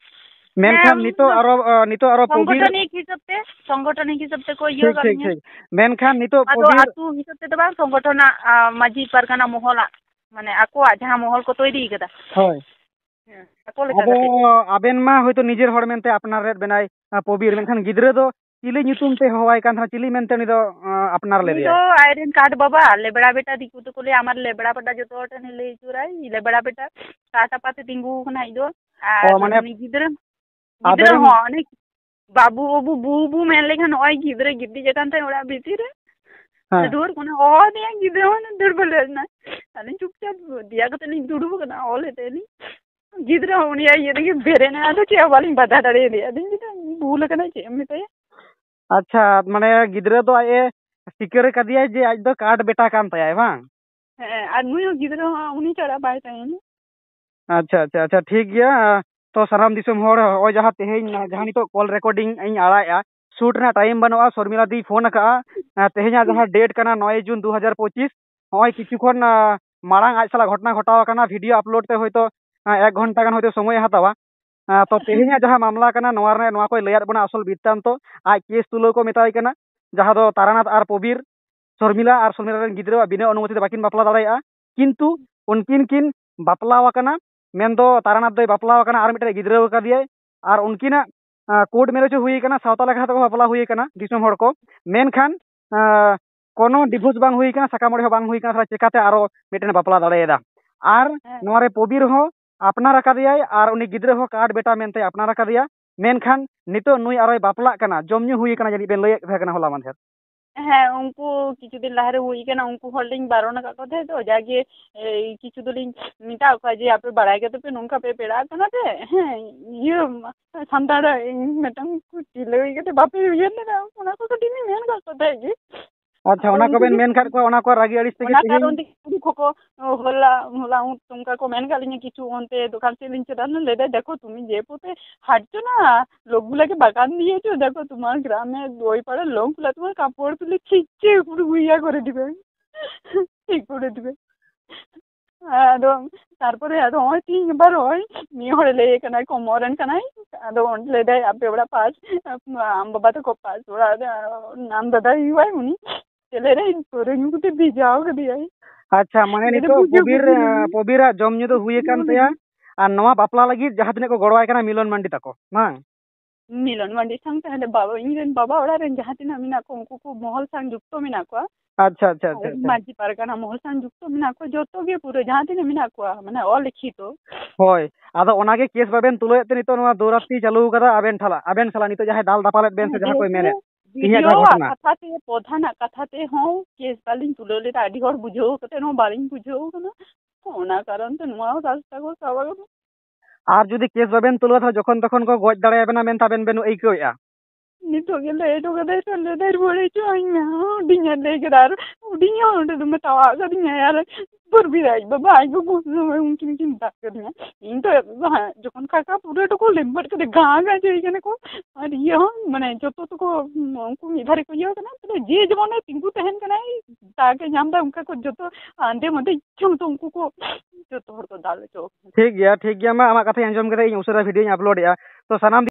ᱢᱮᱱᱠᱷᱟᱱ ᱦᱮᱸ, ᱩᱱᱤ ᱱᱤᱛᱚᱜ ᱫᱚ ᱟᱨᱚ, ᱟᱸ, ᱱᱤᱛᱚᱜ ᱟᱨᱚ ᱯᱚᱵᱤᱨ ᱥᱚᱝᱜᱚᱴᱷᱚᱱᱤᱠ ᱦᱤᱥᱟᱹᱵ ᱛᱮ, ᱥᱚᱝᱜᱚᱴᱷᱚᱱᱤᱠ ᱦᱤᱥᱟᱹᱵ ᱛᱮᱠᱚ ᱤᱭᱟᱹ ᱴᱷᱤᱠ, ᱟᱠᱟᱫ ᱴᱷᱤᱠ, ᱞᱤᱧᱟᱹ᱾ ᱴᱷᱤᱠ᱾ ᱢᱮᱱᱠᱷᱟᱱ ᱱᱤᱛᱚᱜ ᱟᱫᱚ ᱯᱚᱵᱤᱨ ᱟᱹᱛᱩ ᱦᱤᱥᱟᱹᱵ ᱛᱮᱫᱚ ᱵᱟᱝ, ᱥᱚᱝᱜᱚᱴᱷᱚᱱᱟᱜ, ᱟᱸ, ᱢᱟᱹᱡᱷᱤ ᱯᱟᱨᱜᱟᱱᱟ ᱢᱚᱦᱚᱞᱟᱜ, ᱢᱟᱱᱮ ᱟᱠᱚᱣᱟᱜ ᱡᱟᱦᱟᱸ ᱢᱚᱦᱚᱞ ᱠᱚ ᱛᱚᱭᱨᱤ ᱟᱠᱟᱫᱟ᱾ ᱦᱳᱭ᱾ ᱦᱮᱸ, ᱟᱠᱚ ᱞᱮᱠᱟ ᱟᱫᱚ ᱠᱟᱛᱮ᱾ ᱟᱵᱮᱱ ᱢᱟ ᱦᱚᱭᱛᱳ ᱱᱤᱡᱮᱨ ᱦᱚᱲ ᱢᱮᱱᱛᱮ ᱟᱯᱱᱟᱨ ᱞᱮᱫ ᱵᱮᱱᱟᱭ, ᱟᱸ, ᱯᱚᱵᱤᱨ, ᱢᱮᱱᱠᱷᱟᱱ ᱜᱤᱫᱽᱨᱟᱹ ᱫᱚ ᱪᱤᱞᱤ ᱧᱩᱛᱩᱢ ᱛᱮ ᱦᱚᱦᱚᱣᱟᱭ ᱠᱟᱱ ᱛᱟᱦᱮᱱᱟ, ᱪᱤᱞᱤ ᱢᱮᱱᱛᱮ ᱩᱱᱤ ᱫᱚ, ᱟᱸ, ᱟᱯᱱᱟᱨ ᱩᱱᱤ ᱞᱮᱫᱮᱭᱟᱭ? ᱫᱚ ᱟᱡᱨᱮᱱ ᱠᱟᱴ ᱵᱟᱵᱟ, ᱞᱮᱵᱲᱟ ᱵᱮᱴᱟ, ᱫᱤᱠᱩ ᱛᱮᱠᱚ ᱞᱟᱹᱭᱟ, ᱟᱢᱟᱨ ᱞᱮᱵᱲᱟ ᱵᱮᱴᱟ, ᱡᱚᱛᱚ ᱦᱚᱲ ᱴᱷᱮᱱ ᱞᱟᱹᱭ ᱦᱚᱪᱚᱭᱟᱭ, ᱞᱮᱵᱲᱟ ᱵᱮᱴᱟ, ᱠᱟᱴ ᱟᱯᱟᱛᱮ ᱛᱤᱸᱜᱩ ᱟᱠᱟᱱᱟ ᱟᱡ ᱫᱚ᱾ ᱟᱨ ᱚ, ᱢᱟᱱᱮ ᱩᱱᱤ ᱜᱤᱫᱽᱨᱟᱹ, ᱜᱤᱫᱽᱨᱟᱹ ᱟᱵᱮᱱ ᱨᱮᱱ ᱦᱚᱸ ᱚᱱᱮ ᱵᱟᱹᱵᱩ, ᱵᱟᱹᱵᱩ, ᱵᱩ, ᱵᱩ ᱢᱮᱱ ᱞᱮᱠᱷᱟᱱ ᱱᱚᱜᱼᱚᱭ ᱜᱤᱫᱽᱨᱟᱹ ᱜᱤᱛᱤᱡ ᱟᱠᱟᱱ ᱛᱟᱭᱟ ᱚᱲᱟᱜ ᱵᱷᱤᱛᱤᱨ ᱨᱮ᱾ ᱦᱮᱸ᱾ ᱫᱩᱣᱟᱹᱨ ᱠᱷᱚᱱᱮ ᱦᱚᱦᱚ ᱟᱫᱮᱭᱟ, ᱜᱤᱫᱽᱨᱟᱹ ᱦᱚᱸ ᱫᱟᱹᱲ ᱵᱚᱞᱚ ᱮᱱᱟ᱾ ᱟᱹᱞᱤᱧ ᱪᱩᱯᱪᱟᱯ ᱫᱮᱭᱟ ᱠᱟᱛᱮ ᱞᱤᱧ ᱫᱩᱲᱩᱵ ᱟᱠᱟᱱᱟ, ᱚᱞ ᱮᱫ ᱛᱟᱦᱮᱸ ᱞᱤᱧ᱾ ᱜᱤᱫᱽᱨᱟᱹ ᱦᱚᱸ ᱩᱱᱤᱭᱟᱜ ᱤᱭᱟᱹ ᱨᱮᱜᱮ ᱵᱮᱨᱮᱫ ᱮᱱᱟ, ᱟᱫᱚ ᱪᱮᱫ ᱦᱚᱸ ᱵᱟᱹᱞᱤᱧ ᱵᱟᱫᱷᱟ ᱫᱟᱲᱮᱭᱟᱫᱮᱭᱟ᱾ ᱟᱫᱚᱧ ᱞᱟᱹᱭᱫᱟ, "ᱵᱷᱩᱞ ᱟᱠᱟᱱᱟ, ᱪᱮᱫ ᱮᱢ ᱢᱮᱛᱟᱭᱟ?" ᱟᱪᱪᱷᱟ, ᱢᱟᱱᱮ ᱜᱤᱫᱽᱨᱟᱹ ᱫᱚ ᱟᱡ ᱮ ᱥᱤᱠᱟᱹᱨ ᱟᱠᱟᱫᱮᱭᱟᱭ ᱡᱮ ᱟᱡ ᱫᱚ ᱠᱟᱴ ᱵᱮᱴᱟ ᱠᱟᱱ ᱛᱟᱭᱟᱭ, ᱵᱟᱝ? ᱦᱮᱸ, ᱟᱨ ᱱᱩᱭ ᱦᱚᱸ ᱜᱤᱫᱽᱨᱟᱹ ᱦᱚᱸ ᱩᱱᱤ ᱪᱷᱟᱲᱟ ᱵᱟᱭ ᱛᱟᱦᱮᱱᱟ᱾ ᱟᱪᱪᱷᱟ, ᱟᱪᱪᱷᱟ, ᱟᱪᱪᱷᱟ, ᱴᱷᱤᱠ ᱜᱮᱭᱟ᱾ ᱛᱚ ᱥᱟᱱᱟᱢ ᱫᱤᱥᱚᱢ ᱦᱚᱲ, ᱱᱚᱜᱼᱚᱭ ᱡᱟᱦᱟᱸ ᱛᱮᱦᱮᱧ, ᱡᱟᱦᱟᱸ ᱱᱤᱛᱚᱜ call recording ᱤᱧ ᱟᱲᱟᱜᱮᱜᱼᱟ, shoot ᱨᱮᱱᱟᱜ time ᱵᱟᱹᱱᱩᱜᱼᱟ, ᱥᱚᱨᱢᱤᱞᱟ ᱫᱤᱭ ᱯᱷᱳᱱ ᱟᱠᱟᱫᱼᱟ᱾ ᱟᱸ, ᱛᱮᱦᱮᱧᱟᱜ ᱡᱟᱦᱟᱸ date ᱠᱟᱱᱟ, ᱱᱚᱭ ᱡᱩᱱ ᱫᱩ ᱦᱟᱡᱟᱨ ᱯᱚᱸᱪᱤᱥ, ᱱᱚᱜᱼᱚᱭ ᱠᱤᱪᱷᱩ ᱠᱷᱚᱱ, ᱟᱸ, ᱢᱟᱲᱟᱝ ᱟᱡ ᱥᱟᱞᱟᱜ ᱜᱷᱚᱴᱚᱱᱟ ᱜᱷᱚᱴᱟᱣ ᱟᱠᱟᱱᱟ, video upload ᱛᱮ ᱦᱚᱭᱛᱳ, ᱟᱸ, ᱮᱠ ᱜᱷᱚᱱᱴᱟ ᱜᱟᱱ ᱦᱚᱭᱛᱳ ᱥᱚᱢᱚᱭᱮ ᱦᱟᱛᱟᱣᱟ᱾ ᱟᱸ, ᱛᱚ ᱛᱮᱦᱮᱧᱟᱜ ᱡᱟᱦᱟᱸ ᱢᱟᱢᱞᱟ ᱠᱟᱱᱟ, ᱱᱚᱣᱟ ᱨᱮ, ᱱᱚᱣᱟ ᱠᱚᱭ ᱞᱟᱹᱭᱟᱫ ᱵᱚᱱᱟ ᱟᱥᱚᱞ ᱵᱤᱛᱛᱟᱱᱛᱚ᱾ ᱟᱡ case ᱛᱩᱞᱟᱹᱣ ᱠᱚ ᱢᱮᱛᱟᱭ ᱠᱟᱱᱟ, ᱡᱟᱦᱟᱸ ᱫᱚ ᱛᱟᱨᱟᱱᱟᱛᱷ ᱟᱨ ᱯᱚᱵᱤᱨ, ᱥᱚᱨᱢᱤᱞᱟ ᱟᱨ ᱥᱚᱨᱢᱤᱞᱟ ᱨᱮᱱ ᱜᱤᱫᱽᱨᱟᱹᱣᱟᱜ ᱵᱤᱱᱟᱹ ᱚᱱᱩᱢᱚᱛᱤ ᱛᱮ ᱵᱟᱹᱠᱤᱱ ᱵᱟᱯᱞᱟ ᱫᱟᱲᱮᱭᱟᱜᱼᱟ, ᱠᱤᱱᱛᱩ ᱩᱱᱠᱤᱱ ᱠᱤᱱ ᱵᱟᱯᱞᱟᱣ ᱟᱠᱟᱱᱟ, ᱢᱮᱱᱫᱚ ᱛᱟᱨᱟᱱᱟᱛᱷ ᱫᱚᱭ ᱵᱟᱯᱞᱟᱣ ᱟᱠᱟᱱᱟ ᱟᱨ ᱢᱤᱫᱴᱮᱱ ᱜᱤᱫᱽᱨᱟᱹ ᱟᱠᱟᱫᱮᱭᱟᱭ, ᱟᱨ ᱩᱱᱠᱤᱱᱟᱜ, ᱟᱸ, court marriage ᱦᱚᱸ ᱦᱩᱭ ᱟᱠᱟᱱᱟ, ᱥᱟᱶᱛᱟ ᱞᱮᱠᱟ ᱛᱮᱠᱚ ᱵᱟᱯᱞᱟ ᱦᱩᱭ ᱟᱠᱟᱱᱟ ᱫᱤᱥᱚᱢ ᱦᱚᱲ ᱠᱚ, ᱢᱮᱱᱠᱷᱟᱱ, ᱟᱸ, ᱠᱳᱱᱳ divorce ᱵᱟᱝ ᱦᱩᱭ ᱟᱠᱟᱱᱟ, ᱥᱟᱠᱟᱢ ᱚᱲᱮᱡ ᱦᱚᱸ ᱵᱟᱝ ᱦᱩᱭ ᱟᱠᱟᱱᱟ, ᱛᱟᱦᱚᱞᱮ ᱪᱤᱠᱟᱹᱛᱮ ᱟᱨᱚ ᱢᱤᱫᱴᱮᱱ ᱵᱟᱯᱞᱟ ᱫᱟᱲᱮᱭᱟᱫᱟ? ᱟᱨ ᱦᱮᱸ᱾ ᱱᱚᱣᱟ ᱨᱮ ᱯᱚᱵᱤᱨ ᱦᱚᱸ ᱟᱯᱱᱟᱨ ᱟᱠᱟᱫᱮᱭᱟᱭ ᱟᱨ ᱩᱱᱤ ᱜᱤᱫᱽᱨᱟᱹ ᱦᱚᱸ ᱠᱟᱴ ᱵᱮᱴᱟ ᱢᱮᱱᱛᱮ ᱟᱯᱱᱟᱨ ᱟᱠᱟᱫᱮᱭᱟ, ᱢᱮᱱᱠᱷᱟᱱ ᱱᱤᱛᱚᱜ ᱱᱩᱭ ᱟᱨᱚᱭ ᱵᱟᱯᱞᱟᱜ ᱠᱟᱱᱟ, ᱡᱚᱢ ᱧᱩ ᱦᱩᱭ ᱟᱠᱟᱱᱟ, ᱡᱟᱹᱱᱤᱡ ᱵᱮᱱ ᱞᱟᱹᱭᱮᱫ ᱛᱟᱦᱮᱸ ᱠᱟᱱᱟ ᱦᱚᱞᱟ ᱢᱟᱫᱷᱮᱨ᱾ ᱦᱮᱸ, ᱩᱱᱠᱩ ᱠᱤᱪᱷᱩ ᱫᱤᱱ ᱞᱟᱦᱟᱨᱮ ᱦᱩᱭ ᱠᱟᱱᱟ, ᱩᱱᱠᱩ ᱦᱚᱲ ᱞᱤᱧ ᱵᱟᱨᱚᱱ ᱟᱠᱟᱫ ᱠᱚ ᱛᱟᱦᱮᱸᱫ ᱫᱚ, ᱡᱟᱜᱮ, ᱮᱭ, ᱠᱤᱪᱷᱩ ᱫᱚᱞᱤᱧ ᱢᱮᱛᱟᱫ ᱠᱚᱣᱟ ᱡᱮ, "ᱟᱯᱮ ᱵᱟᱲᱟᱭ ᱜᱮᱛᱚ ᱯᱮ ᱱᱚᱝᱠᱟ ᱯᱮ ᱯᱮᱲᱟᱜ ᱠᱟᱱᱟ ᱯᱮ, ᱦᱮᱸ, ᱤᱭᱟᱹ, ᱥᱟᱱᱛᱟᱲ ᱢᱤᱫᱴᱟᱝ ᱛᱤᱨᱞᱟᱹ ᱦᱩᱭ ᱠᱟᱛᱮ ᱵᱟᱯᱮ ᱩᱭᱦᱟᱹᱨ ᱞᱮᱫᱟ?" ᱚᱱᱟ ᱠᱚ ᱠᱟᱹᱴᱤᱡ ᱞᱤᱧ ᱢᱮᱱ ᱟᱠᱟᱫ ᱠᱚ ᱛᱟᱦᱮᱸᱫ ᱜᱮ᱾ ᱟᱪᱪᱷᱟ, ᱚᱱᱟ ᱠᱚᱵᱮᱱ ᱢᱮᱱ ᱠᱟᱫ ᱠᱚᱣᱟ, ᱚᱱᱟ ᱠᱚ ᱨᱟᱹᱜᱤ ᱟᱹᱲᱤᱥ ᱛᱮᱜᱮ ᱚᱱᱟ ᱛᱮᱦᱮᱧ ᱠᱟᱨᱚᱱ ᱛᱮ ᱩᱱᱠᱩ ᱠᱚᱠᱚ, ᱦᱚᱞᱟ, ᱦᱚᱞᱟ ᱚᱱᱠᱟ ᱠᱚ ᱢᱮᱱ ᱠᱟᱫ ᱞᱤᱧᱟ ᱠᱤᱪᱷᱩ, ᱚᱱᱛᱮ ᱫᱚᱠᱟᱱ ᱥᱮᱫ ᱞᱤᱧ ᱪᱟᱞᱟᱣ ᱞᱮᱱᱟ, ᱞᱟᱹᱭ ᱫᱟᱭ, "ᱫᱮᱠᱷᱚ, ᱛᱩᱢᱤ ᱡᱮ ᱯᱚᱛᱷᱮ ᱦᱟᱴᱪᱚ না, লোকগুলাকে বাগান দিয়েছো, দেখো তোমার গ্রামে ওই পাড়ার লোকগুলা তোমার কাপড় তুলে ছিঁড়ছে, পুরো ইয়া করে দিবে, ঠিক করে দিবে।" ᱟᱫᱚ ᱛᱟᱨᱯᱚᱨᱮ ᱟᱫᱚ ᱱᱚᱜᱼᱚᱭ ᱛᱤᱦᱤᱧ ᱜᱟᱯᱟ ᱱᱚᱜᱼᱚᱭ ᱢᱤᱫ ᱦᱚᱲᱮ ᱞᱟᱹᱭᱮ ᱠᱟᱱᱟᱭ, ᱠᱚᱢᱚᱨ ᱨᱮᱱ ᱠᱟᱱᱟᱭ, ᱟᱫᱚ ᱚᱸᱰᱮ ᱞᱟᱹᱭ ᱫᱟᱭ, "ᱟᱯᱮ ᱚᱲᱟᱜ ᱯᱟᱥ, ᱟᱢ ᱵᱟᱵᱟ ᱛᱟᱠᱚ ᱯᱟᱥ ᱚᱲᱟᱜ ᱨᱮ ᱟᱢ ᱫᱟᱫᱟ ᱦᱩᱭᱩᱜᱼᱟᱭ, ᱩᱱᱤ ᱪᱮᱞᱮ ᱨᱮ ᱯᱟᱹᱣᱨᱟᱹ ᱧᱩ ᱠᱟᱛᱮ ᱵᱷᱮᱡᱟᱣ ᱠᱟᱫᱮᱭᱟᱭ᱾" ᱟᱪᱪᱷᱟ, ᱢᱟᱱᱮ ᱞᱟᱹᱭ ᱫᱟᱭ, ᱱᱤᱛᱚᱜ ᱵᱩᱡᱷᱟᱹᱣ ᱠᱚᱵᱤᱨ, ᱠᱟᱫᱮᱭᱟᱹᱧ᱾ ᱯᱚᱵᱤᱨᱟᱜ ᱡᱚᱢ ᱧᱩ ᱫᱚ ᱦᱩᱭ ᱟᱠᱟᱱ ᱛᱟᱭᱟ, ᱟᱨ ᱱᱚᱣᱟ ᱵᱟᱯᱞᱟ ᱞᱟᱹᱜᱤᱫ ᱡᱟᱦᱟᱸ ᱛᱤᱱᱟᱹᱜ ᱠᱚ ᱜᱚᱲᱚᱣᱟᱭ ᱠᱟᱱᱟ ᱢᱤᱞᱚᱱ ᱢᱟᱱᱰᱤ ᱛᱟᱠᱚ, ᱵᱟᱝ? ᱢᱤᱞᱚᱱ ᱢᱟᱱᱰᱤ ᱥᱟᱶᱛᱮ ᱦᱟᱸᱰᱮ ᱵᱟᱵᱟ, ᱤᱧ ᱨᱮᱱ ᱵᱟᱵᱟ ᱚᱲᱟᱜ ᱨᱮᱱ ᱡᱟᱦᱟᱸ ᱛᱤᱱᱟᱹᱜ ᱢᱮᱱᱟᱜ ᱠᱚᱣᱟ, ᱩᱱᱠᱩ ᱠᱚ ᱢᱚᱦᱚᱞ ᱥᱟᱶ ᱡᱩᱠᱛᱚ ᱢᱮᱱᱟᱜ ᱠᱚᱣᱟ᱾ ᱟᱪᱪᱷᱟ, ᱟᱪᱪᱷᱟ, ᱟᱪᱪᱷᱟ, ᱟᱨ ᱟᱪᱪᱷᱟ᱾ ᱢᱟᱹᱡᱷᱤ ᱯᱟᱨᱜᱟᱱᱟ ᱢᱚᱦᱚᱞ ᱥᱟᱶ ᱡᱩᱠᱛᱚ ᱢᱮᱱᱟᱜ ᱠᱚᱣᱟ, ᱡᱚᱛᱚ ᱜᱮ ᱯᱩᱨᱟᱹ ᱡᱟᱦᱟᱸ ᱛᱤᱱᱟᱹᱜ ᱢᱮᱱᱟᱜ ᱠᱚᱣᱟ, ᱢᱟᱱᱮ ᱚᱞᱤᱠᱷᱤᱛᱚ᱾ ᱦᱳᱭ, ᱟᱫᱚ ᱚᱱᱟᱜᱮ ᱠᱮᱥ ᱵᱟᱵᱮᱱ ᱛᱩᱞᱟᱹᱣᱮᱫ ᱛᱮ ᱱᱤᱛᱚᱜ ᱱᱚᱣᱟ ᱫᱩᱨᱟᱛᱛᱤ ᱪᱟᱹᱞᱩ ᱠᱟᱫᱟ ᱟᱵᱮᱱ ᱴᱷᱟᱞᱟ-, ᱟᱵᱮᱱ ᱥᱟᱞᱟᱜ ᱱᱤᱛᱚᱜ ᱡᱟᱦᱟᱸᱭ ᱫᱟᱞ ᱫᱟᱯᱟᱞᱮᱫ ᱵᱮᱱ ᱥᱮ ᱡᱟᱦᱟᱸ ᱠᱚᱭ ᱡᱮᱦᱮᱛᱩ ᱢᱮᱱᱮᱫ, ᱛᱮᱦᱮᱧᱟᱜ video ᱟᱜ ᱜᱷᱚᱴᱚᱱᱟ᱾ ᱠᱟᱛᱷᱟ ᱛᱮ, ᱯᱨᱚᱫᱷᱟᱱ ᱟᱜ ᱠᱟᱛᱷᱟ ᱛᱮᱦᱚᱸ ᱠᱮᱥ ᱵᱟᱞᱤᱧ ᱛᱩᱞᱟᱹᱣ ᱞᱮᱫᱟ, ᱟᱹᱰᱤ ᱦᱚᱲ ᱵᱩᱡᱷᱟᱹᱣ ᱠᱟᱛᱮ ᱦᱚᱸ ᱵᱟᱞᱤᱧ ᱵᱩᱡᱷᱟᱹᱣ ᱠᱟᱱᱟ, ᱚᱱᱟ ᱠᱟᱨᱚᱱ ᱛᱮ ᱱᱚᱣᱟ ᱦᱚᱸ ᱨᱟᱥᱛᱟ ᱠᱚ ᱥᱟᱵ ᱟᱠᱟᱫᱟ᱾ ᱟᱨ ᱡᱩᱫᱤ ᱠᱮᱥ ᱵᱟᱵᱮᱱ ᱛᱩᱞᱟᱹᱣᱟ, ᱛᱟᱦᱞᱮ ᱡᱚᱠᱷᱚᱱ ᱛᱚᱠᱷᱚᱱ ᱠᱚ ᱜᱚᱡ ᱫᱟᱲᱮᱭᱟᱵᱮᱱᱟ ᱢᱮᱱᱛᱮ ᱟᱵᱮᱱ ᱵᱮᱱ ᱟᱹᱭᱠᱟᱹᱣᱮᱫᱼᱟ? ᱱᱤᱛᱚᱜ ᱜᱮ ᱞᱟᱹᱭ ᱦᱚᱴᱚ ᱠᱟᱫᱟᱭ ᱛᱚ, ᱞᱟᱹᱭ ᱫᱟᱭ, "ᱨᱩᱣᱟᱹᱲ ᱦᱤᱡᱩᱜ ᱟᱹᱧ ᱢᱮ", ᱦᱩᱰᱤᱧ ᱮ ᱞᱟᱹᱭ ᱠᱮᱫᱟ, ᱟᱨ ᱦᱩᱰᱤᱧ ᱦᱚᱸ ᱚᱸᱰᱮ ᱫᱚᱢᱮ ᱛᱟᱣᱟᱜ ᱠᱟᱫᱤᱧᱟᱭ, ᱟᱨ ᱯᱩᱨᱵᱤ ᱟᱡ ᱵᱟᱵᱟ, ᱟᱡ ᱜᱚᱜᱚ ᱩᱱᱠᱤᱱ ᱠᱤᱱ ᱫᱟᱜ ᱠᱟᱫᱤᱧᱟ᱾ ᱤᱧ ᱫᱚ ᱮᱠᱫᱚᱢ ᱦᱟᱸᱜ ᱡᱚᱠᱷᱚᱱ ᱠᱟᱠᱟ ᱯᱩᱨᱟᱹ ᱴᱩᱠᱩ ᱞᱮᱢᱵᱟᱴ ᱠᱟᱛᱮ ᱜᱟᱸ ᱜᱟᱸ ᱪᱚᱭ ᱠᱟᱱᱟ ᱠᱚ, ᱟᱨ ᱤᱭᱟᱹ ᱦᱚᱸ ᱢᱟᱱᱮ ᱡᱚᱛᱚ ᱛᱚᱠᱚ, ᱩᱱᱠᱩ ᱢᱤᱫ ᱫᱷᱟᱨᱮ ᱠᱚ ᱤᱭᱟᱹ ᱠᱟᱱᱟ, ᱛᱟᱦᱞᱮ ᱡᱮ ᱡᱮᱢᱚᱱᱮ ᱛᱤᱸᱜᱩ ᱛᱟᱦᱮᱱ ᱠᱟᱱᱟᱭ, ᱫᱟᱜ ᱮ ᱧᱟᱢ ᱮᱫᱟ, ᱚᱱᱠᱟ ᱠᱚ ᱡᱚᱛᱚ ᱟᱸᱫᱮ ᱢᱟᱸᱫᱮ ᱤᱪᱪᱷᱟᱹ ᱢᱚᱛᱚ ᱩᱱᱠᱩ ᱠᱚ ᱡᱚᱛᱚ ᱦᱚᱲ ᱠᱚ ᱫᱟᱞ ᱦᱚᱪᱚ ᱟᱠᱟᱱᱟ᱾ ᱴᱷᱤᱠ ᱜᱮᱭᱟ, ᱴᱷᱤᱠ ᱜᱮᱭᱟ, ᱢᱟ ᱟᱢᱟᱜ ᱠᱟᱛᱷᱟᱧ ᱟᱸᱡᱚᱢ ᱠᱮᱫᱟ, ᱤᱧ ᱩᱥᱟᱹᱨᱟ videoᱧ uploadᱮᱜᱼᱟ᱾ ᱛᱚ ᱥᱟᱱᱟᱢ